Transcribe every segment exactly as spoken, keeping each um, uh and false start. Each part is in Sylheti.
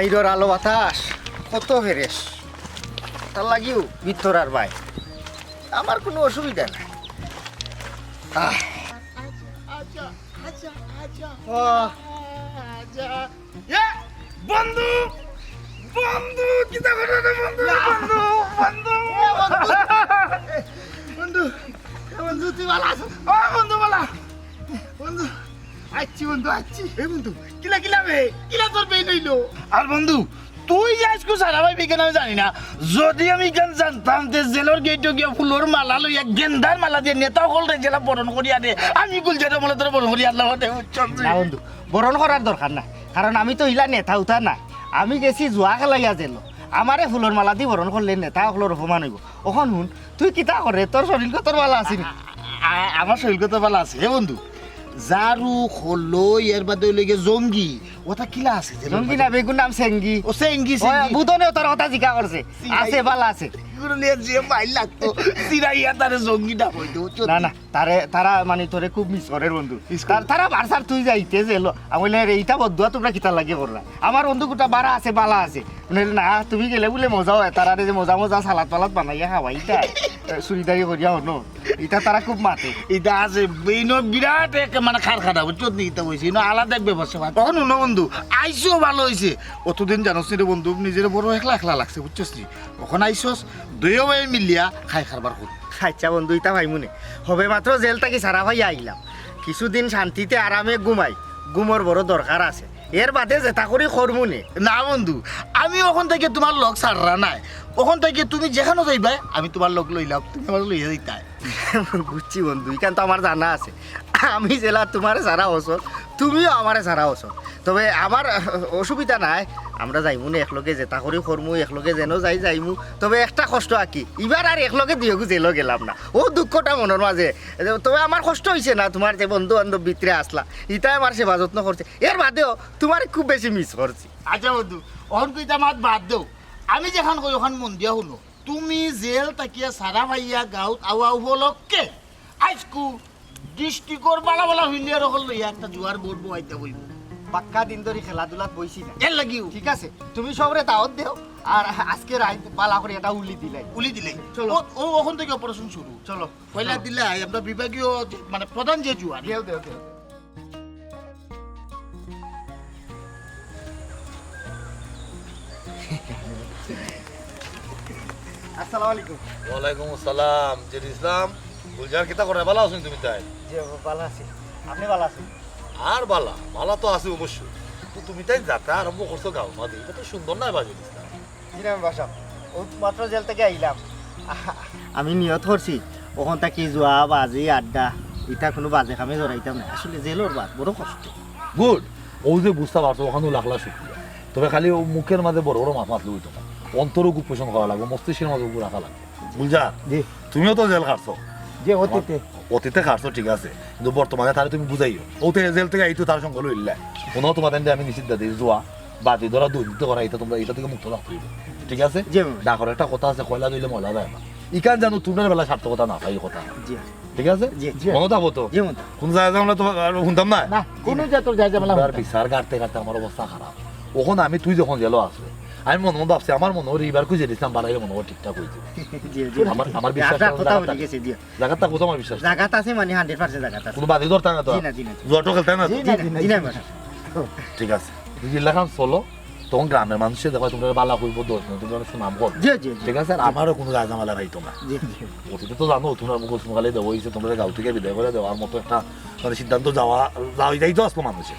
ইরর আলো বাতাস কত ফ্রেশ, তার লাগিও ভিতর আর ভাই আমার কোনো অসুবিধা নাই। আহ, আচ্ছা, আচ্ছা, আচ্ছা, আহ। আচ্ছা। এ, বন্ধু, বন্ধু, কিতা করো রে বন্ধু, বন্ধু, বন্ধু। এ বন্ধু, এ বন্ধু, তুই ভালা আছো? ও বন্ধু, ভালা। বন্ধু, আইচ্ছি বন্ধু, আইচ্ছি। এ বন্ধু, কিলা, কিলা বে? কিলা তোর বেইন অইলো? আর বন্ধু, তুই যে আইজকু সারা পাইবি কেনে আমি জানি না। যদি আমি ইখান জানতাম তে জেলর গেইটো গিয়া ফুলর মালা লইয়া, গেন্দার মালা দিয়া নেতা অকলরে যেলা বরণ করিয়া দে, আমি গুলজার আমলে তোরে বরণ করিয়া আনলাম অনে, বুঝছস তুই? না বন্ধু, বরণ করার দরকার নাই, কারণ আমি তো ইলা নেতা উতা না, আমি গেছি জুয়া খেলাইয়া জেলো। আমারে ফুলর মালা দি বরণ করলে নেতা অকলর অপমান অইবো। অখন হুন, তুই কিতা করে? তোর শরীল কত ভালা আছে নি? আ-, আ-, আমার শরীল কত ভালা আছে, হে বন্ধু। জারু, খলই, এর বাদে অইলো গিয়া জঙ্গি। ওটা কিলা আছে যে জঙ্গি না, বেগুন নাম সেঙ্গি। ও, সেঙ্গি, ওই সেঙ্গি। বুধনে তোর কথা জিকা করছে। সিরাই। আছে, ভালা আছে। এগুলো নিয়ে যে মাইর লাগতো, সিরাইয়া তারে জঙ্গি না কইতো, বুঝছো? না, না, তারে, তারা মানে তোরে খুব মিস করের বন্ধু। মিস করে। তার, তারা বারসার তুই যাইতে জেলো। আমি বলে, "রে, ইটা বদুয়া তোমরা কিতা লাগে করলা?" আমার বন্ধু গুটা বারা আছে, বালা আছে। মানে, না, তুমি গেলে বুলে মজা অয়, তারারে যে মজা মজা সালাদ পালাদ বানাইয়া খাওয়াইতা, এ, চুরিদারি করিয়া হনো, ইটা তারা খুব মাতে। ইটা আছে, ইনো বিরাট এক মানে কারখানা, বুঝছো নি? ইটা অইছে, ইনো আলাদা এক ব্যবসা। তখন হুনো বন্ধু, আইছো ভালা অইছে, অতদিন জানোস নি রে বন্ধু, নিজরে বড় একলা একলা লাগছে, বুঝছস নি? অখন আইছস, দুইও ভাই মিলিয়া খাই কারবার করি। আইচ্ছা বন্ধু, ইতা পাইমুনে। হবে মাত্র জেল থাকি সারা পাইয়া আইলাম, কিছুদিন শান্তিতে আরামে ঘুমাই, ঘুমর বড় দরকার আছে। এর বাদে যেতা করি করমু নে। না বন্ধু, আমি অখন থাকি তুমার লগ ছাড়রা নায়। অখন থাকি তুমি যেখানো যাইবায়, আমি তুমার লগ লইলাম, তুমি আমারে লইয়া যাইতায়। বুঝছি বন্ধু, ইখান তো আমার জানা আছে। আমি যেলা তুমারে ছাড়া অচল, তুমিও আমারে ছাড়া অচল। তবে আমার অসুবিধা নাই, আমরা যাইমু নে একলগে, যেতা করি করমু একলগে, যেনো যাই যাইমু। তবে একটা কষ্ট আকি, ইবার আর একলগে দুইওগু জেলো গেলাম না, অউ দুঃখটা মনর মাঝে। তবে আমার কষ্ট অইছে না, তুমার যে বন্ধু বান্ধব ভিতরে আছলা, ইতায় আমার সেবা যত্ন করছে। এর বাদেও তুমারে খুব বেশি মিস করছি। আইচ্ছা বন্ধু, অখন কইতা মাত বাদ দেও, আমি যেখান কই অখান মন দিয়া হুনো। তুমি জেল থাকিয়া সারা পাইয়া গাউত আওয়া উপলক্ষে আইজকু ডিস্ট্রিক্টর বালা বালা প্লেয়ার অকল লইয়া একটা জুয়ার বোর্ড বওয়াইতাম অইবো। বাক্কা দিন ধরি খেলাধুলাত বইছি না। এর লাগিও। ঠিক আছে, তুমি সবরে দাওয়াত দেও, আর আইজকে রাইত বালা করি একটা উলি দিলাই। উলি দিলাই। চলো। ও, ও, অখন থাকি অপারেশন শুরু। চলো। পয়লা চলো। দিলাই আমরা বিভাগীয় যে, মানে প্রধান যে জুয়ারি। দেও, দেও, দেও। আসসালামু আলাইকুম। ওয়ালাইকুম আসসালাম। জেড ইসলাম, গুলজার, কিতা কররায়? বালা আছো নি তুমি তাইন? জি, বালা আছি। আপনে বালা আছইন? আর বালা, বালা তো আছি অবশ্য। তো তুমি তাইন যাত্রা আরম্ভ করছো গাউর মাঝে, ইটা তো সুন্দর নায় বা জেড ইসলাম। জি না মেম্বার সাব, অউ মাত্র জেল থাকি আইলাম। আমি নিয়ত করছি, অখন থাকি জুয়া, বাজি, আড্ডা, ইতা কুনু বাজে কামে জড়াইতাম নায়। আসলে জেলর বাদ বড় কষ্ট। গুড, অউ যে বুঝতা পারছো, অখানউ লাখ লাখ শুকরিয়া। তবে খালি অউ মুখর মাঝে বড় বড় মাত মাতলে অইতো নায়, অন্তরও খুব পোষণ করা লাগবো, মস্তিষ্কর মাঝে খুব রাখা লাগবো। গুলজার, জি। তুমিও তো জেল খাটছো। জি, অতীতে। অতীতে খাটছো, ঠিক আছে, কিন্তু বর্তমানে তারে তুমি বুঝাইও। অউ তো জেল থাকি আইতো তার সঙ্গে লইলা। কুনু তুমার তাইনরে আমি নিষিদ্ধ দেই, জুয়া, বাজি ধরা, দুর্নীতি করা, ইতা তুমরা ইতা থাকি মুক্ত রাখতে অইবো। ঠিক আছে? জি, ম্যাম। ডাকর একটা কথা আছে, কয়লা ধইলে ময়লা যায় না। ইখান যেন তুমরার বেলা সার্থকতা না পায়, ই কথা। জি। ঠিক আছে? জি, জি। মনো থাকবো তো? জি, মনো থাকবো। কুনু জায়গা আমরা তো আর হুনতাম না? না, কুনু জাতর যায় ঝামেলা তুমরার হুনতাম না। বিচার গাটতে গাটতে আমার অবস্থা খারাপ। অখন আমি, তুই যখন জেলো আছস, আমি মনে মনে ভাবছি, আমার মনে অয় ইবার খুঁজে দিতাম, বাড়াইলে মনে অয় ঠিকঠাক অইতো। জি, জি। আমার, আমার বিশ্বাস আপনার আছে, কথা জাগাত বলি আছে। গেছে, জি। জাগাত থাকবো তো আমার বিশ্বাস। জাগাত আছে মানে হান্ড্রেড পার্সেন্ট জাগাত আছে। কুনু বাজি ধরতা না তো? জি না, জি না, জি। জুয়া টো খেলতা না তো? জি না, জি না, জি না, জি না। ঠিক আছে। যদি ইলাখান চলো, তখন গ্রামর মানষে দেখো তুমরারে বালা কইবো, দশ জন তুমরার সুনাম করবো। জি, জি, জি। ঠিক আছে? আর জি। আমারও কুনু জায়গা ঝামেলা পাইতো না। জি, জি। অতীতে তো জানো, তুমরার মুখস্থ খালি দেওয়া অইছে, তুমরারে গাঁও থাকি বিদায় করি দেওয়ার মতো একটা, মানে, সিদ্ধান্ত যাওয়া, যাওয়া যাইতো আছলো মানষে।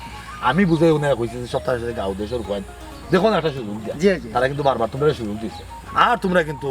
আমি বুঝাই উনি কইছি যে সপ্তাহে সপ্তাহে গাঁও দেশর কয়েন, দেখো না একটা সুযোগ দিয়া। জি, জি। তারা কিন্তু বারবার তুমরারে সুযোগ দিছে। আর তুমরা কিন্তু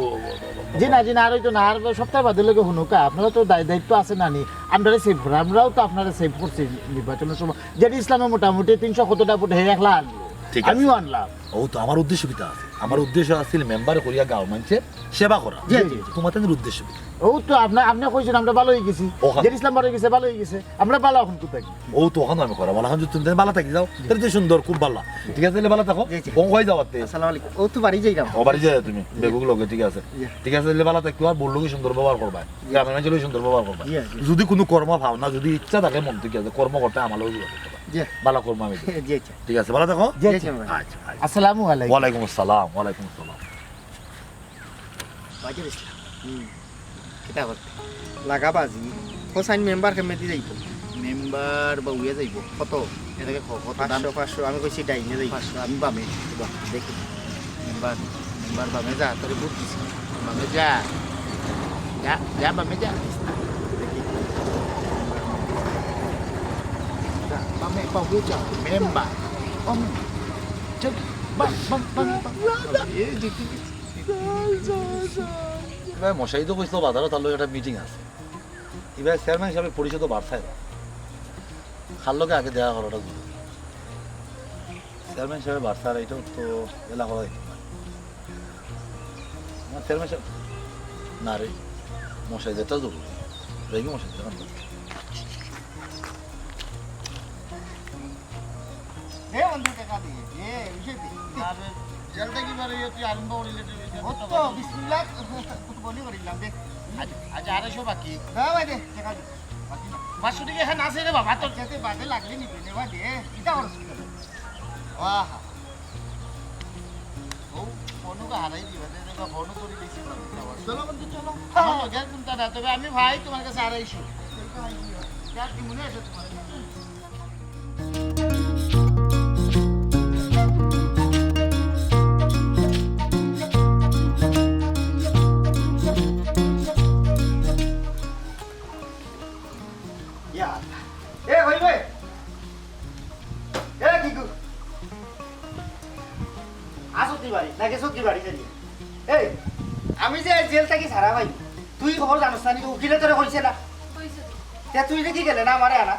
জি না, জি না, আর অইতো না, আর সপ্তাহ বাদে লগে হুনুকা, আপনারা তো দায়-, দায়িত্ব আছে না নি, আমরারে সেভ করা, আমরাও তো আপনারে সেভ করছি নির্বাচনর সময়। জেড ইসলামে মোটামুটি তিনশো কতটা ভোট হে একলা আনলো, ঠিক আছে। আমিও আনলাম। অউ তো আমার উদ্দেশ্য কিতা আছে? আমার উদ্দেশ্য আছিল মেম্বার করিয়া গাঁও মানষর সেবা করা। জি, জি, জি। তুমার তাইনর উদ্দেশ্য কিতা? অউ তো আপনা-, আপনে কইছইন আমরা বালা অইগেছি। ওখান। জেড ইসলাম বালা অইগেছে, বালা অইগেছে। আমরা বালা অখন কুনতা কি? অউ তো অখান আমি করা। বালা অখন যদি তুমি বালা থাকি যাও, জি। তাইলে তো সুন্দর, খুব বালা। ঠিক আছে, তাইলে বালা থাকো। জি, জি। অউ কই যাওয়াতে? আসসালামু আলাইকুম। অউ তো বাড়ি যাইরাম। ও বাড়ি যাই তুমি, জি। বেগুক লগে, ঠিক আছে। জি। ঠিক আছে, তাইলে বালা থাকো, আর বড় লগে সুন্দর ব্যবহার করবা। জি। গ্রামর মানষর লগে সুন্দর ব্যবহার করবা। জি, জি। যদি কুনু কর্ম পাও না, যদি ইচ্ছা থাকে মন থাকি আছে, কর্ম করতে আমার লগে যোগাযোগ করবা। জি। ভালা করমু আমি। জি, আচ্ছা। ঠিক আছে, ভালা থাকো। জি, আচ্ছা। আচ্ছা, আচ্ছা। আসসালামু আলাইকুম। ওয়ালাইকুম আসসালাম, ওয়ালাইকুম আসসালাম। বাজার ইসলাম। হুম। কিতা করতে? লাগা বাজি। হোসাইন মেম্বার কেমনে দি যাইব? মেম্বার বা উইয়া যাইব। কত? এটাকে ক-, কত দাম? পাঁচশো, পাঁচশো। আমি কইছি ডাইনে যাইব। পাঁচশো, আমি বামে। বাহ, দেখি। মেম্বার, মেম্বার বামে যা, তোরে ভোট দিছি। বামে যা। যা, যা বামে যা। দেখি। যা, বামে, বামে যা। মেম্বার। বামে। চল, বাম, বাম, বাম, বাম। এই যে, ভাই, মশাই তো কইছিল বাজারো তার লগে একটা মিটিং আছে। ইবার চেয়ারম্যান হিসাবে পরিষদও বাড়ছে না। কার লগে আগে দেখা করাটা জরুরি। চেয়ারম্যান হিসাবে বাড়ছে আর এটাও তো এলা করা যাইতো না। না, চেয়ারম্যান সাহেব, না রে, মশাই যেটা জরুরি। দেখি মশাই যেটা জরুরি। দে বন্ধু, টাকা দিয়ে, দে, উঠে দে। আরে, জেল থাকি বার অইয়া তুই আরম্ভ করিলে তুই ও তো, বিসমিল্লাহ বলি করিলাম, দে। আচ্ছা, আচ্ছা, আড়াইশো বাকি। না ভাই, দে, টাকা দে। বাকি না। পাঁচশো টাকা এখানে আছে রে বাবা, তোর। যাতে বাদে লাগলে নিবি, নে ভাই, দে। কিতা খরচ কি করে? আহা। ও, ফোনও হারাই দিবা, দে, দে, ফোনও করি দিছি। চলো বন্ধু, চলো। আমার লগে আর কোনটা না, তবে আমি ভাই তোমার কাছে আড়াইশো। যা, কি মনে আছে তোমার? ইয়া। এ, হই রে। এ, কিগু? আসো তুই বাড়ি, না গেছো তুই বাড়ি জানি? এই, আমি যে জেল থাকি ছাড়া পাই, তুই খবর জানোস না নি? উকিলে তোরে কইছে না? কইছে তো। তে তুই দেখি গেলে না আমারে আনা?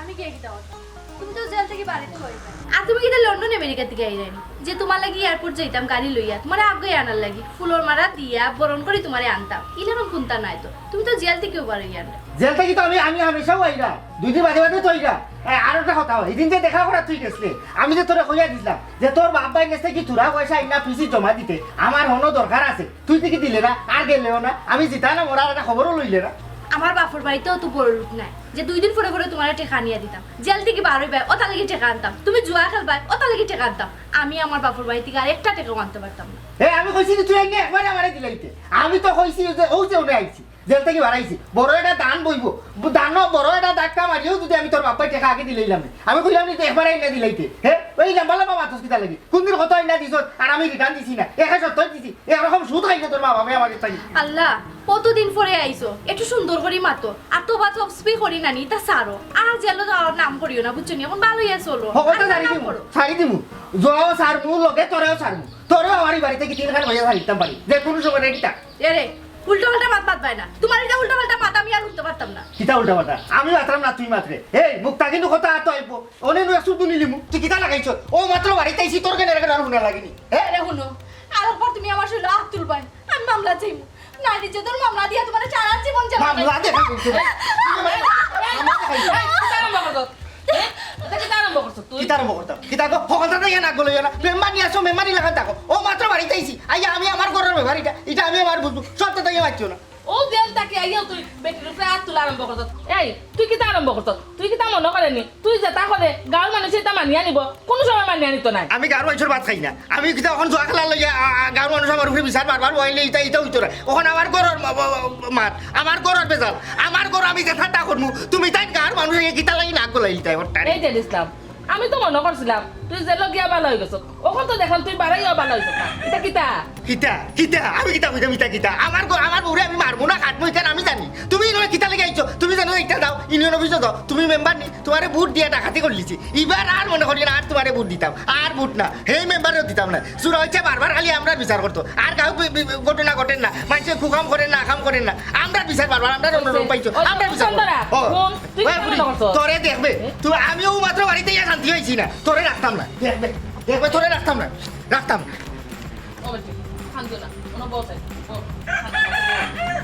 আমি গিয়া কিতা করতাম? তুমি তো জেল থাকি বাড়িত লই যাও। আর তুমি কিতা লন্ডন আমেরিকা থাকি আইরায় নি? যে তোমার লাগি এয়ারপোর্ট যাইতাম গাড়ি লইয়া, তোমারে আগে আনার লাগি, ফুলর মালা দিয়া বরণ করি তোমারে আনতাম। ইলাখান কুন্তা নাই তো। তুমি তো জেল থাকিও বারইয়া না। জেল থাকি তো আমি, আমি হামেশাউ আইরাম। দুই দিন বাদে বাদে তো আইরাম। এ, আর একটা কথা, হিদিন যে দেখা করাত তুই গেছলে, আমি যে তোরে কইয়া দিছলাম যে তোর বাপ ভাইর গেছ থাকি থুড়া পয়সা আইনা পিসিত জমা দিতে, আমার হনো দরকার আছে। তুই থাকি দিলে না, আর গেলেও না, আমি জিতা না মরার একটা খবরও লইলে না। আমার বাপর বাড়িত অত বড় লোক নাই যে দুই দিন পরে পরে তোমারে টেকা আনিয়া দিতাম। জেল থাকি বার অইবায়, অতার লাগি টেকা আনতাম। তুমি জুয়া খেলবায়, অতার লাগি টেকা আনতাম। আমি আমার বাপর বাড়ি থাকি আর একটা টেকাও আনতে পারতাম না। এ, আমি কইছি যে তুই আইনে একবারে আমারে দিলাইতে। আমি তো কইছি যে ও যে ওনে আইছি, জেল থাকি বারাইছি, বড় একটা দান বইবো। ব-, দানো বড় একটা ধাক্কা মারিও যদি আমি তোর বাপ ভাইর টেকা আগে দিলাইলাম নে। আমি কইলাম নি তো একবারে আইনা দিলাইতে। হে, ওই লম্বা লম্বা মাতস কিতা লাগি? কোনদিন কত আইনা দিছস আর আমি রিটার্ন দিছি না? একে সত্তর দিছি। এরকম সুদ খাইছে তোর মা বাপে আমার কাছ থাকি। আল্লাহ, কতদিন পরে আইছো, একটু সুন্দর করি মাতো। আর তওবা তসবি করি না নি, ইতা ছাড়ো। আর জেলো যাওয়ার নাম করিও না, বুঝছো নি? এখন ভালো অইয়া চলো। হকলতা আল্লাহর ছাড়ি নাম দিমু, করো। ছাড়ি দিমু। জোয়াও ছাড়মু, লগে তোরেও ছাড়মু। তোরেও আমার ই বাড়ি থাকি তিন খান অইয়া ছাড়িতাম পারি। যে কোনো সময় রেডি থাক। এরে, উল্টা পাল্টা মাত মাতবায় না। তোমার ইতা উল্টা পাল্টা মাত আমি আর হুনতে পারতাম না। কিতা উল্টা পাল্টা? আমি মাতরাম না, তুই মাতরে। এই, মুখটা কিন্তু কথা আর তো আইবো। অনে নয়া সুদ নিলিমু। তুই কিতা লাগাইছস? ও মাত্র বাড়িত আইছি, তোর কেনে এরকম আর হুনা লাগেনি? হে? এরে হুনো, আর একবার তুমি আমার শরীরে আত তুলবায়, আমি মামলা চাইমু। নারী নির্যাতন মামলা দিয়া তোমারে সারা জীবন জেল মামলা খাটাইমু। দেখা করতে হবে। এই, এই, এই, কিতা আরম্ভ করছো? হ্যাঁ? এটা কিতা আরম্ভ করছো তুই? কিতা আরম্ভ করতাম? কিতা গো? হকলতা তো ইয়া না গলো ইয়া না। মেম্বার নিয়া আসো, মেম্বার ইলাখান থাকো। ও মাত্র বাড়িত আইছি। আইয়া আমি আমার ঘরর ব্যাপার ইটা, ইটা আমি আমার বুঝবো। সব তো তাই মাতছো না। ও জেল থাকি আইয়াও তুই বেটির উপরে আত তুলা আরম্ভ করছস। এই, তুই কিতা আরম্ভ করছস? তুই কিতা মনো করে নি? তুই যেতা করলে গাঁওর মানুষে ইতা মানিয়া নিবো? কুনু সময় মানিয়া নিতো নায়। আমি গাঁওর মানষর ভাত খাই না। আমি কিতা অখন জুয়া খেলার লইয়া, আ, আ, গাঁওর মানুষ আমার উপরে বিচার বারবার বওয়াইলে ইতা, ইতা অইতো না। অখন আমার ঘরর মা-, মা-, মা-, মাত, আমার ঘরর বেজাল, আমার ঘর আমি যেতা তা করমু। তুমি তাইন গাঁওর মানুষ অইয়া কিতা লাগি নাক গলাইলিতায়? এই যে ইসলাম, আমি তো মনো করছিলাম তুই জেলো গিয়া ভালা অই গেছস। অখন তো দেখলাম তুই বারাইয়াও ভালা অইছস না। ইতা কিতা? কিতা? কিতা? আমি কিতা কইতাম, ইতা কিতা? আমার গো-, আমার বউরে আমি মারমু না কাটমু, ইখান আমি জানি। তুমি ইনো কিতা লাগি আইছো? তুমি জানো ইটা যাও, ইউনিয়ন অফিসো যাও। তুমি মেম্বার নি, তুমারে ভোট দিয়া ডাকাতি করিলিছি। ইবার আর মনো করি না, আর তুমারে ভোট দিতাম। আর ভোট না, হেই মেম্বারেও দিতাম না। চুরা অইছে বারবার খালি আমরার বিচার করতো। আর গাঁও বি-, বি-, ঘটনা ঘটের না, মানষে কুকাম করের না, আকাম করের না। আমরার বিচার বারবার, আমরার অন্যরকম পাইছো, ওই আমরার বিচার করতো। চন্দনা, ও, হুন, তুই ওই কিতা বুড়ি, মনো করছস? তোরে দেখবে। এ? তুই, আমিও মাত্র বাড়িত ইয়া শান্তি পাইছি না, তোরে রাখতাম না। দেখবে, দেখবে, তোরে রাখতাম না, রাখতাম না। ও বেটি, কান্দো না, কোনো বউ চাই, বউ, কান্দো না, বউ।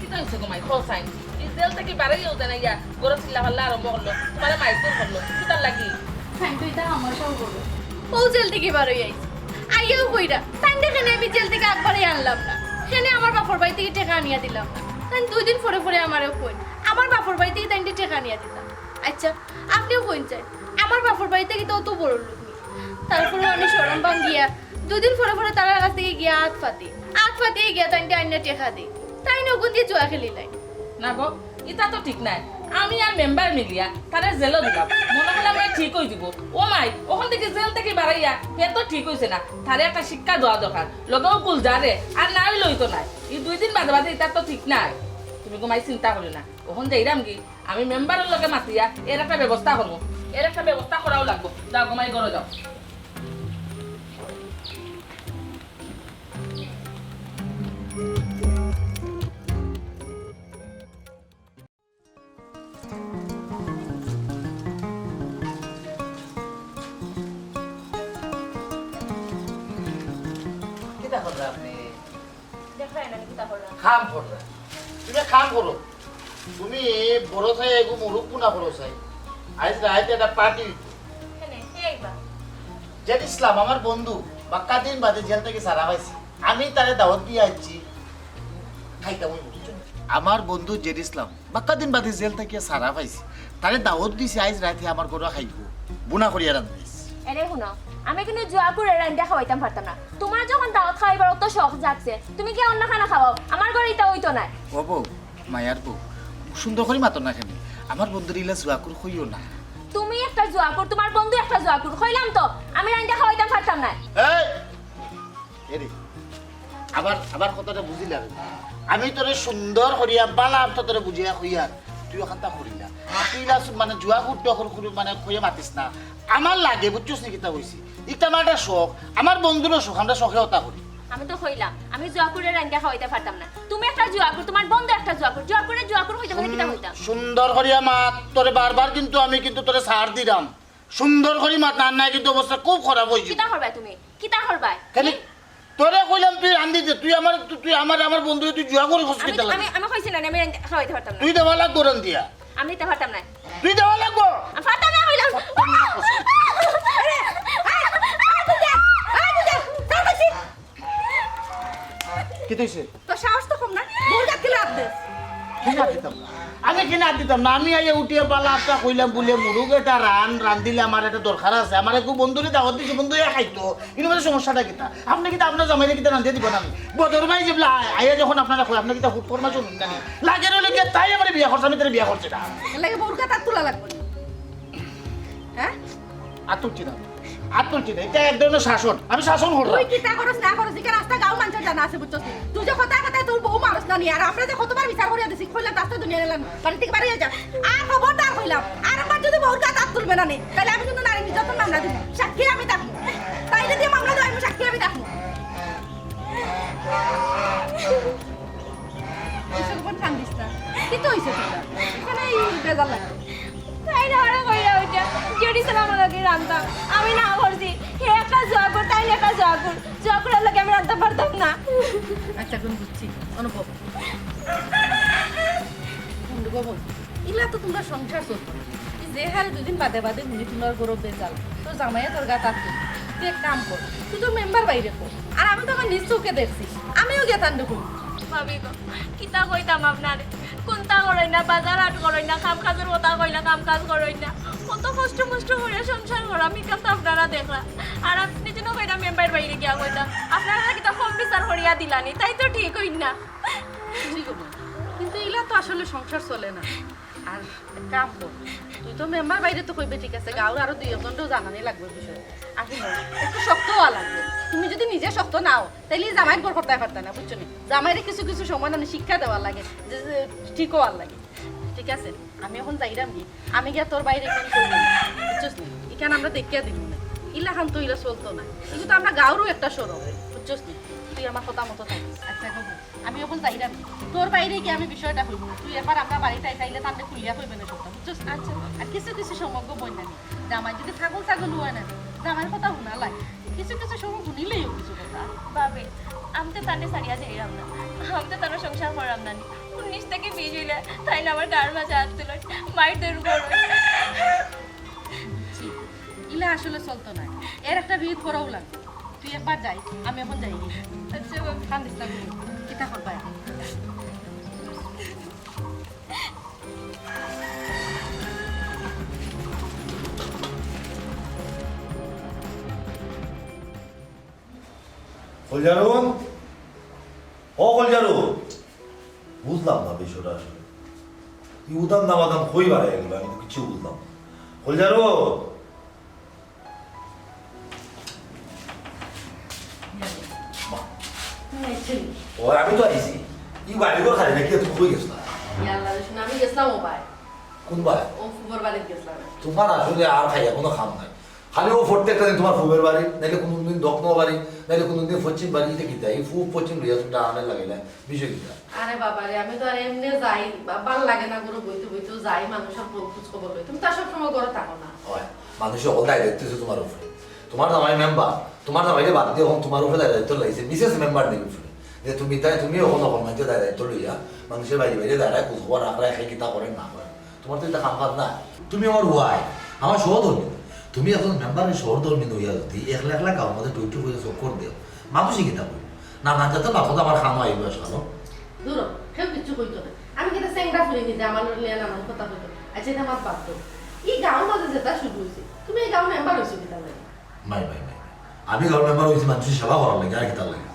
কিতা অইছে গো মাই, কও চাইন? ই জেল থাকি বারাইয়াও দেনা ইয়া, ঘরো চিল্লা-ফাল্লা আরম্ভ করলো, তুমারে মাইর-দৌর করলো, কিতার লাগি? তাইন তো ইতা আমাশাও করো। ও জেল থাকি বারই আইছে। আইয়াও কইরা, তাইনরে কেনে আমি জেল থাকি আগবারে আনলাম না। কেনে আমার বাপর বাড়ি থাকি টেকা আনিয়া দিলাম না। তাইন দুই দিন পরে পরে আমারে কইন, আমার বাপর বাড়ি থাকি তাইনরে টেকা আনিয়া দিতাম। আচ্ছা, আপনেও কইন চাইন, আমার বাপর বাড়িত কিতা অত বড়লোক নি? তারপরেও আমি শরম ভাঙ্গিয়া দুইদিন পরে পরে তারার কাছ থাকি গিয়া আত পাতি, আত পাতি গিয়া তাইনরে আনিয়া টেকা দেই, তাইন অগুন দি জুয়া খেলিলাইন। না গো, ইতা তো ঠিক নায়। আমি আর মেম্বার মিলিয়া তারে জেলো দিলাম, মনো করলাম এ ঠিক অইযিবো। ও মাই, অখন থাকি জেল থাকি বারাইয়া হে তো ঠিক অইছে না, তারে একটা শিক্ষা দেওয়া দরকার। লগেও গুলজারে আর না অইলে অইতো নায়। ই দুইদিন বাদে বাদে ইতা তো ঠিক নায়। তুমি গো মাই চিন্তা করিও না, অখন যাইরাম গি, আমি মেম্বারর লগে মাতিয়া এর একটা ব্যবস্থা করমু। এর একটা ব্যবস্থা করাও লাগবো। যাও গো মাই, ঘরো যাও। কিতা কররা আপনে? দেখরায় না কিতা কররা? কাম কররা। তুমি কাম করো। তুমি বড় চাই এগু মুরুখ বুনা করো চাই। আইজ রাইত একটা পার্টি অইবো। কেনে? কে আইবা? জেড ইসলাম, আমার বন্ধু, বাক্কা দিন বাদে জেল থাকি ছাড়া পাইছি। আমি তারে দাওয়াত দিয়া আইছি। খাইতাম অইবো, বুঝছো? আমার বন্ধু জেড ইসলাম, বাক্কা দিন বাদে জেল থাকি ছাড়া পাইছি। তারে দাওয়াত দিছি, আইজ রাইতে আমার ঘরো খাইবো। বুনা করিয়া রান্ধিছি। এরে হুনো, আমি কিন্তু জুয়াকুরে রান্ধিয়া খাওয়াইতাম পারতাম না। তুমার যখন দাওয়াত খাওয়াইবার অত শখ জাগছে, তুমি গিয়া অন্য খানা খাওয়াও, আমার ঘরো ইতা অইতো নায়। ও বউ, মায়ার বউ, সুন্দর করি মাতো না কেনে? আমার বন্ধুরে ইলা জুয়াকুর কইও না। তুমি একটা জুয়াকুর, তুমার বন্ধু একটা জুয়াকুর, কইলাম তো, আমি রান্ধিয়া খাওয়াইতাম পারতাম নায়। এই, এরে, আবার, আবার কথাটা বুঝিলায় না। আমি তোরে সুন্দর করিয়া বালা অর্থ তোরে বুঝাইয়া কইয়ার, তুই অখানতা করিলা। তুই ইলা সু-, মানে জুয়াকুর টুয়াকুর মানে কইয়া মাতিস না। আমার লাগে, বুঝছস নি কিতা কইছি? ইটা আমার একটা শখ, আমার বন্ধুরও শখ, আমরা শখে অতা করি। আমি তো কইলাম, আমি জুয়াকুরে রান্ধিয়া খাওয়াইতাম পারতাম না। তুমি একটা জুয়াকুর, তুমার বন্ধু একটা জুয়াকুর, জুয়াকুরে জুয়াকুর কইতাম না, কিতা কইতাম? সুন্দর করিয়া মাত, তোরে বারবার কিন্তু আমি কিন্তু তোরে ছাড় দিরাম। সুন্দর করি মাত, না, না, কিন্তু অবস্থা খুব খারাপ অইযিবো। কিতা করবায় তুমি? কিতা করবায়? কেনে? তোরে কইলাম তুই রান্ধিতে, তুই আমার, তুই, তুই আমার, আমার বন্ধুরে তুই জুয়াকুর কইস আমি, কিতা লাগি? আমি, আমি কইছি না, আমি রান্ধি-, খাওয়াইতে পারতাম না। তুই দেওয়া লাগবো রান্ধিয়া। আমি দিতে পারতাম না। তুই দেওয়া লাগবো। আমি পারতাম না কইলাম। কিতা অইছে? তোর সাহস তো কম না, বউর গাত কিলা আত দেস? কেনে আত দিতাম না? আমি কেনে আত দিতাম না? আমি আইয়া উঠিয়া বালা আতটা কইলাম বুলে, "মুরুগ এটা রান, রান্ধিলে আমার একটা দরকার আছে। আমার এগু বন্ধুরে দাওয়াত দিছি, বন্ধু ইয়া খাইতো।" কিন্তু মানে সমস্যাটা কিতা? আপনে কিতা আপনার জামাইরে কিতা রান্ধিয়া দিবা না? আমি বদর ভাই যেবলা আয়-, আইয়া যখন আপনারা কয়, আপনে কিতা হুট ফরমাইশ হুনইন না নি? লাগে রইলে গিয়া তাই আমারে বিয়া করছে, আমি তারে বিয়া করছি না। এর লাগি বউর গাত আত তুলা লাগবো নি? হ্যাঁ? আত তুলছি না, আত তুলছি না। এটা এক ধরনের শাসন, আমি শাসন করলাম। তুই কিতা করস না করস, ইখান আস্তা গাঁওর মানষর জানা আছে, বুঝছস নি? তুই যে কথায় কথায় তোর বউ মারস না নি, আর আমরা যে কতবার বিচার করিয়া দিছি, কইলাম, "আস্তা দুনিয়া গেলাম, বাড়ি থাকি বারইয়া যা।" আর খবরদার কইলাম, আর একবার যদি বউর গাত আত তুলবে না নি, তাইলে আমি কিন্তু নারী নির্যাতন মামলা দিমু, সাক্ষী আমি থাকমু। তাইলে দিয়া মামলা দেওয়া, আমি সাক্ষী আমি থাকমু। কিসের উপর কান্দিস না? কিতা অইছে তোর? ইখান বেজার লাগে। তাইন আমারে কইরা অইছে, জেডি সালামর লগে রানতাম। আমি না করছি। হে একটা জুয়াকুর, তাইন একটা জুয়াকুর। জুয়াকুরর লগে আমি রানতাম পারতাম না। আচ্ছা, অখন বুঝছি। অনুভব। বন্ধু বাবু, ইলা তো তুমরার সংসার চলতো না। যে হারে দুদিন বাদে বাদে হুনি তুমরার ঘরো বেজাল, তোর জামাইয়ে তোর গাত আত তুলে। তুই এক কাম কর, তুই তো মেম্বার বাইরে কর। আর আমি তো আমার নিজ চউখে দেখছি, আমিও গিয়া তানরে কইমু। ভাবি গো, কিতা কইতাম আপনারে? কুন্তা করইন না, বাজার হাট করইন না, কাম কাজর কথা কইলা, কাম কাজ করইন না। কত কষ্ট মষ্ট করিয়া সংসার করা, আমি কাম তো আপনারা দেখরা। আর আপনে যেন কইরা মেম্বার বাইরে গিয়া কইতা, আপনারা কিতা কম বিচার করিয়া দিলা নি, তাইন তো ঠিক অইন না। ঠিক অইবো। কিন্তু ইলা তো আসলে সংসার চলে না। আর এক কাম কর, তুই তো মেম্বার বাইরে তো কইবে, ঠিক আছে, গাঁওর আরো দুই একজনরেও জানানি লাগবো বিষয়। আর হুনো, একটু শক্ত অওয়া লাগবো। তুমি যদি নিজে শক্ত না অও, তাইলে ই জামাইর ঘর করতায় পারতায় না, বুঝছো নি? জামাইরে কিছু কিছু সময় না নি শিক্ষা দেওয়া লাগে, যে, যে ঠিক অওয়ার লাগে। ঠিক আছে, আমি অখন যাইরাম গি, আমি গিয়া তোর বাইরে ইখান কইমু, বুঝছস নি? ইখান আমরা দেখিয়া দিমু নে। ইলাখান তো ইলা চলতো না, ইগু তো আমরা গাঁওরও একটা শরম, বুঝছস নি? তুই আমার কথা মতো থাকিস। আচ্ছা গো, আমি অখন যাইরাম। তোর বাইরে গিয়া আমি বিষয়টা কইমু। তুই এবার আমরা বাড়িত আইলে তানরে খুলিয়া কইবে নে সবটা, বুঝছস? আচ্ছা। আর কিছু কিছু সময় গো বইন না নি, জামাই যদি ছাগল ছাগল অয় না নি, জামাইর কথা হুনা লাগে। কিছু কিছু সময় হুনিলেও কিছু কথা। ভাবি, আমি তো তানরে ছাড়িয়া যাইরাম না, আমি তো তানর সংসার কররাম না নি। উনিশ থাকি বিশ অইলে তাইন আমার গার মাঝে আত তুলইন, মাইর ধইর করইন। ছি, ইলা আসলে চলতো নায়। এর একটা বিহিত করাও লাগবো। তুই একবার যাইস, আমি অখন যাই। আচ্ছা, ভাবি। কান্দিস না, কিতা করবায়? কলজারুন, ও কলজারুন, বুঝলাম না বিষয়টা আসলে। ই উদাম না বাদাম কই বাড়াইয়া গেল, আমি তো কিচ্ছু বুঝলাম না। কলজারুন, ও, আমি তো আইছি। ই বাড়িঘর খালি নাকি, তুমি কই গেছলা? ইয়াল্লা রে, শুনো, আমি গেছিলাম ও ভাই। কোন ভাই? ও ফুবর বাড়িত গেছিলাম। তোমার আসলে আর খাইয়া কোনো কাম নাই। খালি ও প্রত্যেকটা দিন তোমার ফুবর বাড়ি, নাইলে কোনো দিন দক্ষিণ বাড়ি, নাইলে কোনো দিন পশ্চিম বাড়ি, ইটা কিতা? এই ফুব পশ্চিম লইয়া তুমি টানাটানি লাগাইলা, বিষয় কিতা? আরে বাবা রে, আমি তো আর এমনে যাই, বা-, ভালা লাগে না ঘরো বইতে বইতে, যাই মানুষর খোঁজ খবর লই। তুমি তো আর সবসময় ঘরো থাকো না। হয়, মানুষর হকল দায় দায়িত্ব অইছে তোমার উপরে। তোমার জামাই মেম্বার, তোমার জামাইরে বাদ দিয়া অখন তোমার উপরে দায় দায়িত্ব লাগাইছে, মিসেস মেম্বার নি উপরে। যে তুমি তাই, তুমি অখন অখন মানষর দায় দায়িত্ব লইয়া, মানুষর বাড়ি বাড়ি দাঁড়ায় খোঁজ খবর রাখরা, কে কিতা করের না করের। তোমার তো ইটা কাম কাজ না। তুমি আমার ওয়াই, আমার সহধর্মিনী। তুমি একজন মেম্বারর সহধর্মিনী অইয়া যদি একলা একলা গাঁওর মাঝে টুই টুই করি চক্কর দেও, মানুষে কিতা কইবো? নানান জাতর বাক্য তো আমার কানো আইবো আজকাল। দূর, কেউ কিচ্ছু কইতো না। আমি কিতা চেংড়া ফুরি নি যে আমার লগে নানান কথা কইতো? আচ্ছা, ইটা আমার বাদ দেও। ই গাঁওর মাঝে যেটা শুরু অইছে, তুমি ই গাঁওর মেম্বার অইছো কিতার লাগি? মাই, মাই, মাই, মাই। আমি গাঁওর মেম্বার অইছি মানষর সেবা করার লাগি, আর কিতার লাগি?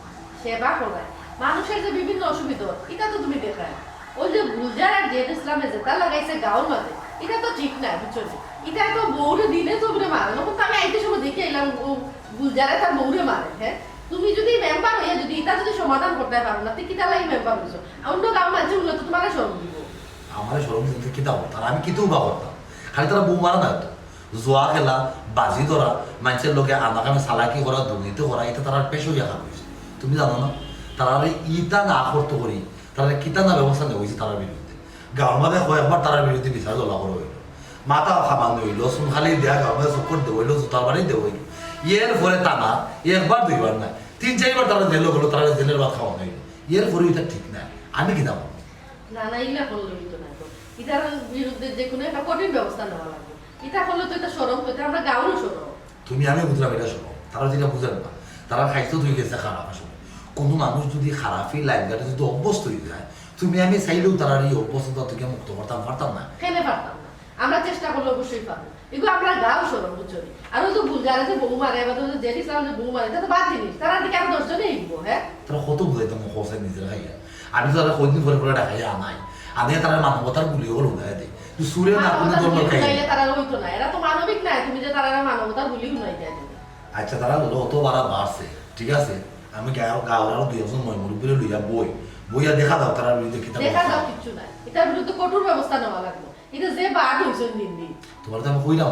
সেবা করার? মানষর যে বিভিন্ন অসুবিধা, ইটা তো তুমি দেখায়। ওই যে গুলজার আর জেড ইসলামে যেটা লাগাইছে গাঁওর মাঝে, ইটা তো ঠিক নায়, বুঝছো নি? ইটা তো বউরে দিনে তো বউরে মারে। অখন তো আমি আইতে সময় দেখি আইলাম, ও গুলজারে তার বউরে মারে, হ্যাঁ? তুমি যদি মেম্বার অইয়া যদি ইটা যদি সমাধান করতায় পারো না, তে কিতার লাগি মেম্বার অইছো? অন্য গাঁওর মানষে হুনলে তো তোমারে শরম দিবো। আমারে শরম দিতে কিতা করতাম? আমি কিতা বা করতাম? খালি তারা বউ মারা না তো। জুয়া খেলা, বাজি ধরা, মানষর লগে আনাকানি চালাকি করা, দুর্নীতি করা, ইটা তারার পেশা অইয়া খান অইছে। তুমি জানো না? তারারে ইটা না করতো করি, তারারে কিতা না ব্যবস্থা নেওয়া অইছে তারার বিরুদ্ধে। গাঁওর মাঝে কয়েকবার তারার বিরুদ্ধে বিচার জমা করা অইলো। মাথা খামানি অইলো, চুনকালি দিয়া গাঁওর মাঝে চক্কর দেওয়া অইলো, জুতার বাড়ি দেওয়া অইলো। এর পরে টানা একবার দুইবার নায়, তিন চাইরবার তারা জেলো গেলো, তারারে জেলর ভাত খাওয়ানি অইলো। এর পরেও ইটা ঠিক নায়। আমি কিতা করমু? না, না, ইলা করলে অইতো নায় গো। ইতার বিরুদ্ধে যে কোনো একটা কঠিন ব্যবস্থা নেওয়া লাগবো। ইটা করলে তো ইটা শরম, তো ইটা আমরা গাঁওরও শরম। তুমি আমি বুঝলাম ইটা শরম, তারা যেটা বুঝের না, তারা খাইতো তুই গেছে খারাপ আসলে। কোনো মানুষ যদি খারাপই লাইন ঘাটে যদি অভ্যস্ত অইযায়, তুমি আমি চাইলেও তারার ই অভ্যস্ততা থেকে মুক্ত করতাম পারতাম না। কেনে পারতাম না? আমরা চেষ্টা করলে অবশ্যই পারবো। এগু আমরা গাঁওর শরম, বুঝছো নি? আর ওই যে গুলজারে যে বউ মারে, এবার ওই যে জেড ইসলাম যে বউ মারে, ইটা তো বাদ জিনিস। তারার দিকে আরো দশ জনে এগিবো, হ্যাঁ? তারা কত বুঝাইতাম, হোসেন নিজের খাইয়া। আমি তো তারা কয়দিন পরে পরে ডাকাইয়া আনাই। আনিয়া তারা মানবতার গুলি অকল হুনাই দেই। তুই সুরে না কোনো মানবতার ধর্ম গুলি খাই। হুনাইলে তারা অইতো না। এরা তো মানবিক নায়, তুমি যে তারারে মানবতার গুলি হুনাই দেয় তুমি। আচ্ছা, তারা হলো অত বাড়া বাড়ছে, ঠিক আছে? আমি গাঁও, গাঁওর আরো দুই একজন ময় মুরব্বিরে লইয়া বই, বইয়া দেখা দাও তারার বিরুদ্ধে কিতা দেখা ব্যবস্থা। দাও কিচ্ছু নাই। ইটার বিরুদ্ধে কঠোর ব্যবস্থা নেওয়া লাগবো। ইটা যে বাদ অইছে দিন দিন। তোমার তো আমি কইলাম,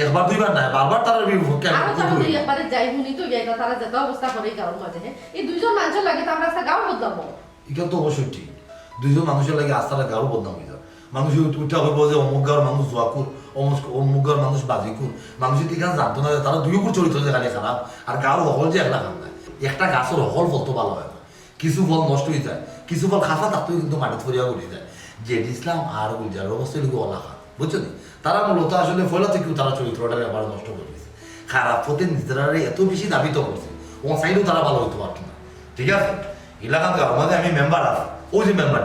একবার দুইবার নায়, বারবার তারার বিপক্ষে আমি আরো তো কঠোর আমি অইলাম। একবারে যাই হুনি তো গিয়া, তারা যেটা অবস্থা করে এই গাঁওর মাঝে, হ্যাঁ? এই দুইজন মানষর লাগি তো আমরা আস্তা গাঁও বদলামু। ইটা তো অবশ্যই ঠিক। দুইজন মানুষর লাগি আস্তা গাঁও বদনাম অইযায়। মানুষ উঠ-, উঠা কইবো যে অমুক গাঁওর মানুষ জুয়াখুর, অমুক, অমুক গাঁওর মানুষ বাজিখুর। মানুষে তো ইখান জানতো না যে তারা দুইওগুর চরিত্র যে খালি খারাপ, আর গাঁওর হকল যে একলা খারাপ নায়। একটা গাছর হকল ফল তো ভালা অয় না। কিছু ফল নষ্ট অইযায়, কিছু ফল খাসা থাকতেও কিন্তু মাটিত পড়িয়া গলি যায়। জেড ইসলাম আর গুলজারের অবস্থা অইলো অলা খান, বুঝছো নি? তারা মূলত আসলে পয়লা থাকিউ তারা চরিত্রটারে আবার নষ্ট করি দিছে। খারাপ পথে নিজেরারে এত বেশি ধাবিত করছে, ও চাইলেও তারা ভালা অইতো পারতো না। ঠিক আছে? এলাকাত গাঁওর মাঝে আমি মেম্বার আছি, ওই যে মেম্বার,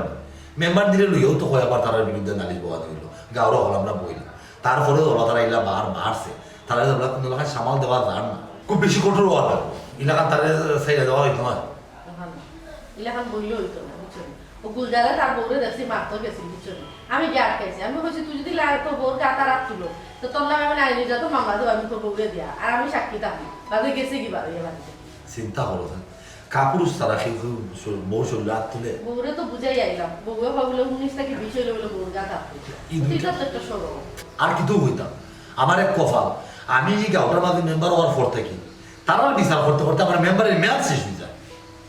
মেম্বার দিলে লইয়াও তো কয় আবার তারার বিরুদ্ধে নালিশ বওয়া অইলো, গাঁওর হকল আমরা বইলাম। তারপরে ওরা তারা ইলা বার বাড়ছে, তারা যে ওরা কোনো এলাকায় সামাল দেওয়া যার না, খুব বেশি কঠোর হওয়া লাগবে। এলাকাত তারা সাইডে দেওয়া অইতো না। অখান, ইলাখান বইলে অইতো না, বুঝছো নি? ও গুলজারে তার বউরে দেখছি, মারতো গেছিল, বুঝছো নি? আমি গিয়া আটকাইছি। আমি কইছি, "তুই যদি লা-, তোর বউর গাত আর আত তুলো, তো তোর নামে আমি নারী নির্যাতন মামলা দেবো, আমি তোর বউরে দিয়া। আর আমি সাক্ষী থাকবো।" বাদে গেছে কি বারো ইয়া বাড়িতে। চিন্তা করো তো। কাপুরুষ ছাড়া কেউ কেউ শ-, বউর শরীরে আত তুলে? বউরে তো বুঝাই আইলাম। বউয়ে কয় বলে, "উনিশ থাকি বিশ অইলে বলে বউর গাত আত তুলে।" ই দুইটা তো একটা শরম। আর কিতা কইতাম? আমার এক কপাল। আমি ই গাঁওটার মাঝে মেম্বার অওয়ার পর থাকি তারার বিচার করতে করতে আমার মেম্বারের মেয়াদ শেষ অইযায়।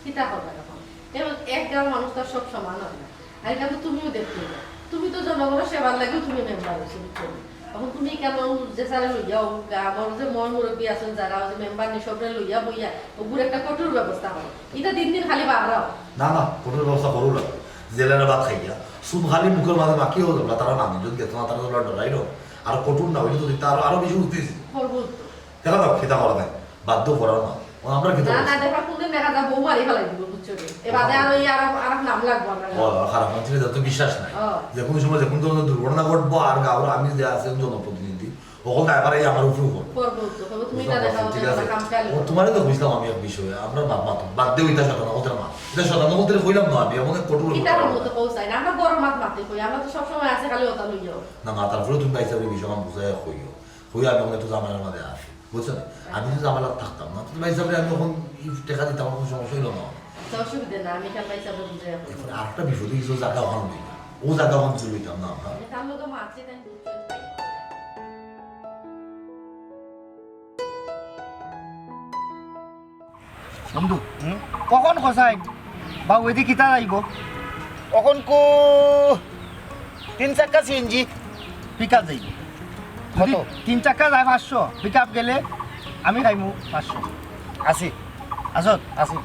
কিতা করবা তখন? এখন এক গাঁওর মানুষ তো আর সব সমান অয় না। আর ইটা তো তুমিও দেখতে অইবো। তুমি তো জনগণর সেবার লাগিও তুমি মেম্বার অইছো, বুঝছো নি? এখন তুমি কেনে যে স্যারে লইয়া, ও গাঁওর যে ময় মুরব্বি আছইন যারা, ওই যে মেম্বার নি সবরে লইয়া বইয়া, ওগুর একটা কঠোর ব্যবস্থা করো। ইটা দিন দিন খালি বাড়রাও। না, না, কঠোর ব্যবস্থা করো না। জেলেরা ভাত খাইয়া, চুনকালি মুখর মাঝে মাখিয়া অইলো, তারা মানুষজন গেতো না, তারা তো ডরাইলো। আর কঠোর না অইলে তো দেখতে আরো, আরো বেশি উঠতেছি। করবো তো। দেখা যাক, কিতা করা যায়। বাধ্য করা না। ও, আমরা কিতা না, করছি? না, দেখা কোনদিন দেখা যায় বউ মারি ফালাই দিব, বুঝছো নি? এ বাদে আর ওই আর, আর নাম লাগবো আমরা। ও, খারাপ মানুষের যত বিশ্বাস নাই। ও। যে কোনো সময় যে কোনো ধরনের দুর্ঘটনা ঘটবো, আর গাঁওর আমি যে আছি জনপ্রতিনিধি, হকল দায়ভার এই আমার উপরে উপর। করবো তো, করবো। তুমি বুঝলাম, এটা দেখাও, ঠিক আছে। কাম চালু ও করো। তোমারে তো বুঝলাম আমি এক বিষয়ে, আমরা বাপ মা তো, বাদ দেও ইতা শতানা কথার মা। ইতা শতানা কথার কইলাম না আমি, এমন এক কঠোর কিতা কথা। করবো তো কও চাই না, আমরা বড় মাত মাতে কই, আমরা তো সবসময় আছে খালি ওটা লইও। না, না, তারপরে তুমি ভাই সাহেবের বিষয় আমার বুঝাই কইও। কইও আমি ওখানে তো ঝামেলার মাঝে আছি, বুঝছো না? আমি তো ঝামেলা থাকতাম না, তুমি ভাই সাহেব আমি এখন এই টাকা দিতাম, কোনো সমস্যা হইল না। আচ্ছা, অসুবিধা না, আমি এখানে ভাই সাহেব বুঝাই কই। এখন আরেকটা বিপদে কিছু জায়গা ওখানে লইতাম, ও জায়গা ওখানে কিছু লইতাম না আমরা। আমি তার লোকে মারছি, তাই বুঝছো। বন্ধু, হুম? কখন খসাই বা ওইদি কিতা যাইব? কখন কো তিন চাক্কা সিএনজি পিক আপ যাইব। কত? যদি তিন চাক্কা যায় পাঁচশো, পিক আপ গেলে আমি খাইমু পাঁচশো। আশি। আসত? আশি।